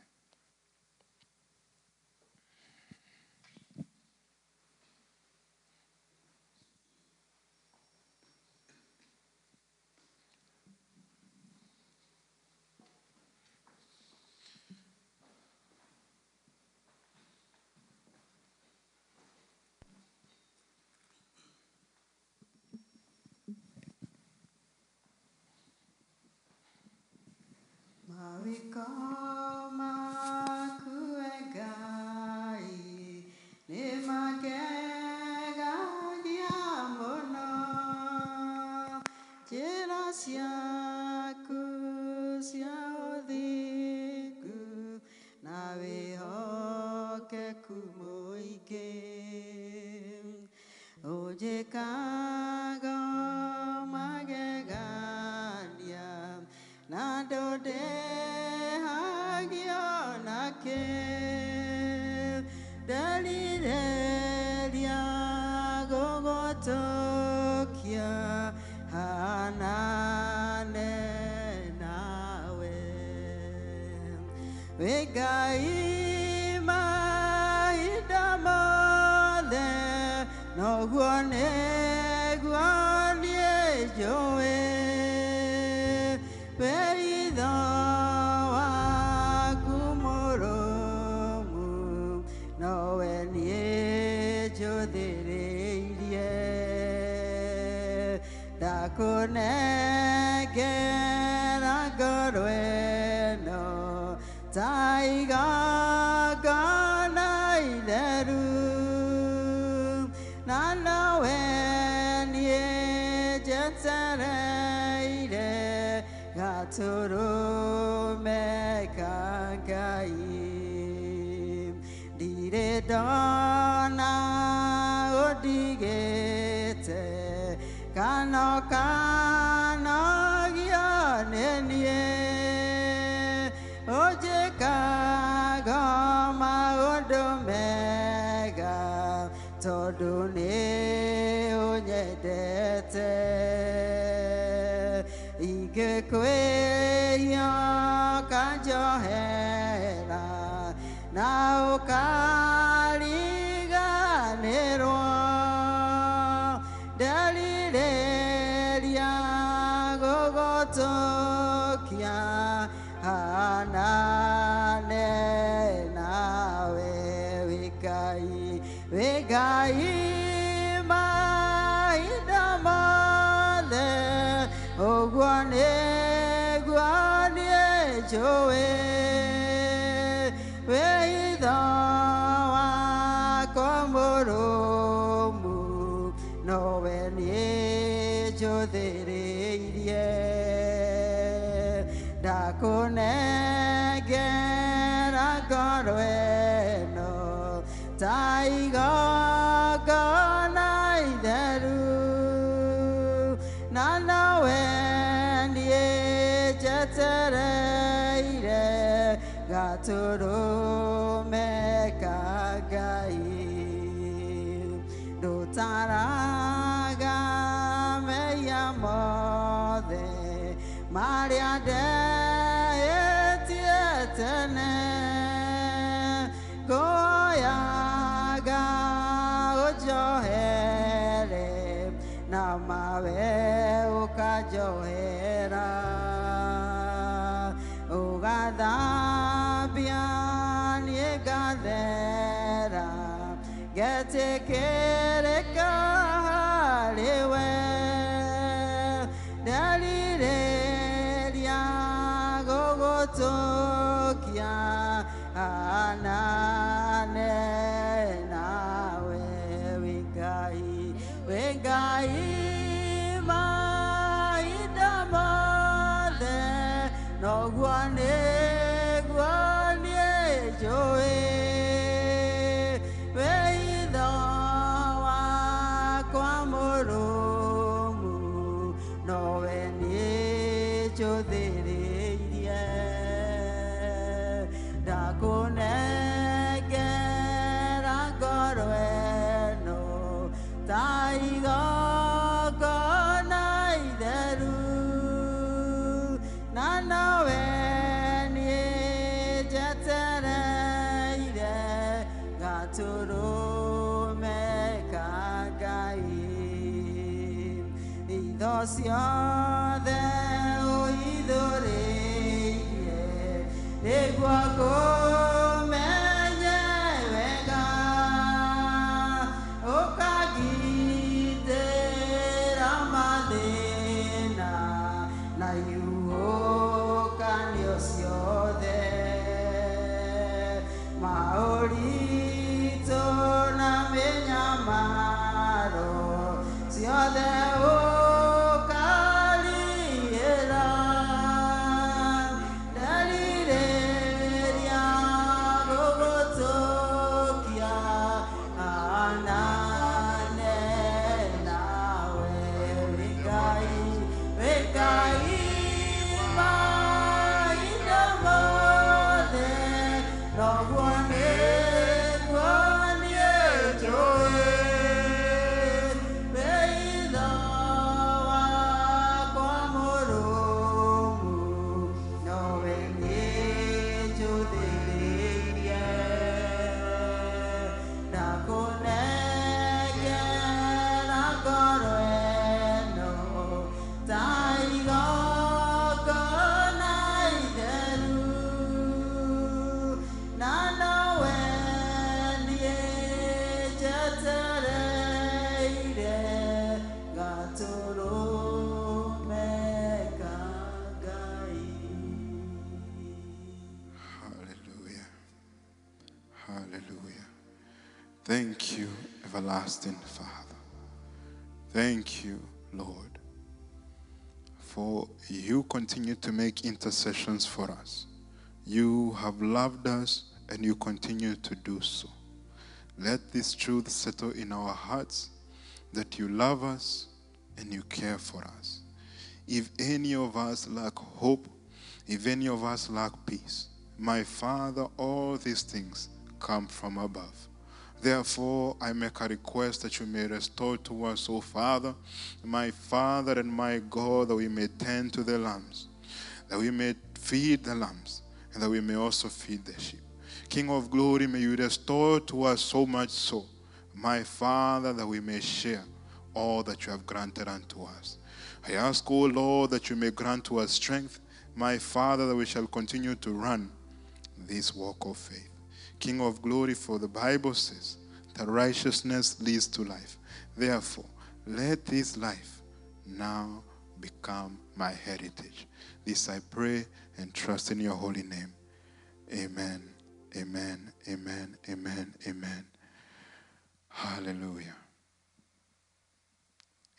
Nowe nie njothĩrĩirie. Ndakunengera ngoro ĩno ta igongona itheru, na nowe niĩ njetereire gatũrũme ka Ngai. Ndirĩ ndona ũndigĩte kana ũkanogio nĩ niĩ, ũnjĩkaga maũndũ mega tondũ nĩ ũnyendete. Ingĩkwĩhia ũkanjohera na ũkariganĩrwo, nderirĩria gũgũtũkia hanane nawe. Wĩ Ngai, wĩ Ngai mahinda mothe, ũguo nĩguo niĩ njũĩ. Wĩitho wakwa mũrũmu nowe niĩ njũthĩrĩirie. Ndakũnengera ngoro ĩno ta igongona itheru, na nowe niĩ njetereire gatũrũme ka Ngai. Ndũtaraga mehia mothe marĩa ndehĩtie tene, ngũhoyaga ũnjohere na mawe ũkanjohera, ũgathambia niĩ ngathera, ngetĩkĩrĩka harĩwe. Nderirĩria gũgũtũkia hanane nawe. Wĩ Ngai, wĩ Ngai mahinda mothe, noguo nĩguo niĩ njũĩ. Wĩitho wakwa mũrũmu nowe niĩ njũthĩrĩirie. Ndakũnengera ngoro ĩno ta igongona itheru, na nowe niĩ njetereire gatũrũme ka Ngai. Itho ciothe ũhithũrĩirie nĩguo ngũmenye wega, ũkangitĩra mathĩna na ihuhũkanio ciothe, maũritũ na mĩnyamaro ciothe ũkarihĩra. Nderirĩria gũgũtũkia hanane nawe. Wĩ Ngai, wĩ Ngai mahinda mothe, noguo nĩguo Hallelujah. Thank you, everlasting Father. Thank you, Lord, for you continue to make intercessions for us. You have loved us and you continue to do so. Let this truth settle in our hearts that you love us and you care for us. If any of us lack hope, if any of us lack peace, my Father, all these things come from above. Therefore, I make a request that you may restore to us, O Father, my Father and my God, that we may tend to the lambs, that we may feed the lambs, and that we may also feed the sheep. King of glory, may you restore to us so much so, my Father, that we may share all that you have granted unto us. I ask, O Lord, that you may grant to us strength, my Father, that we shall continue to run this walk of faith. King of glory, for the Bible says that righteousness leads to life. Therefore, let this life now become my heritage. This I pray and trust in your holy name. Amen, amen, amen, amen, amen. Hallelujah.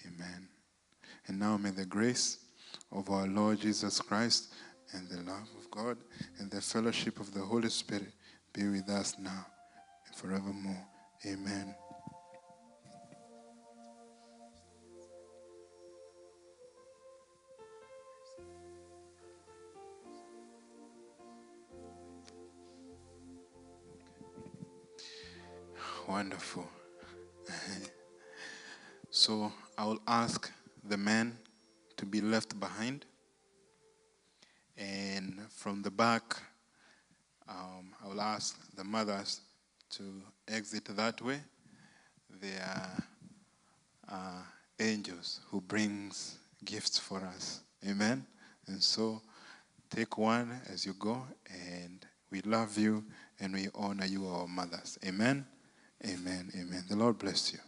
Amen. And now may the grace of our Lord Jesus Christ and the love of God and the fellowship of the Holy Spirit be with us now and forevermore. Amen. Wonderful. So I will ask the men to be left behind. And from the back, I will ask the mothers to exit that way. They are angels who brings gifts for us. Amen. And so take one as you go, and we love you and we honor you, our mothers. Amen. Amen. Amen. The Lord bless you.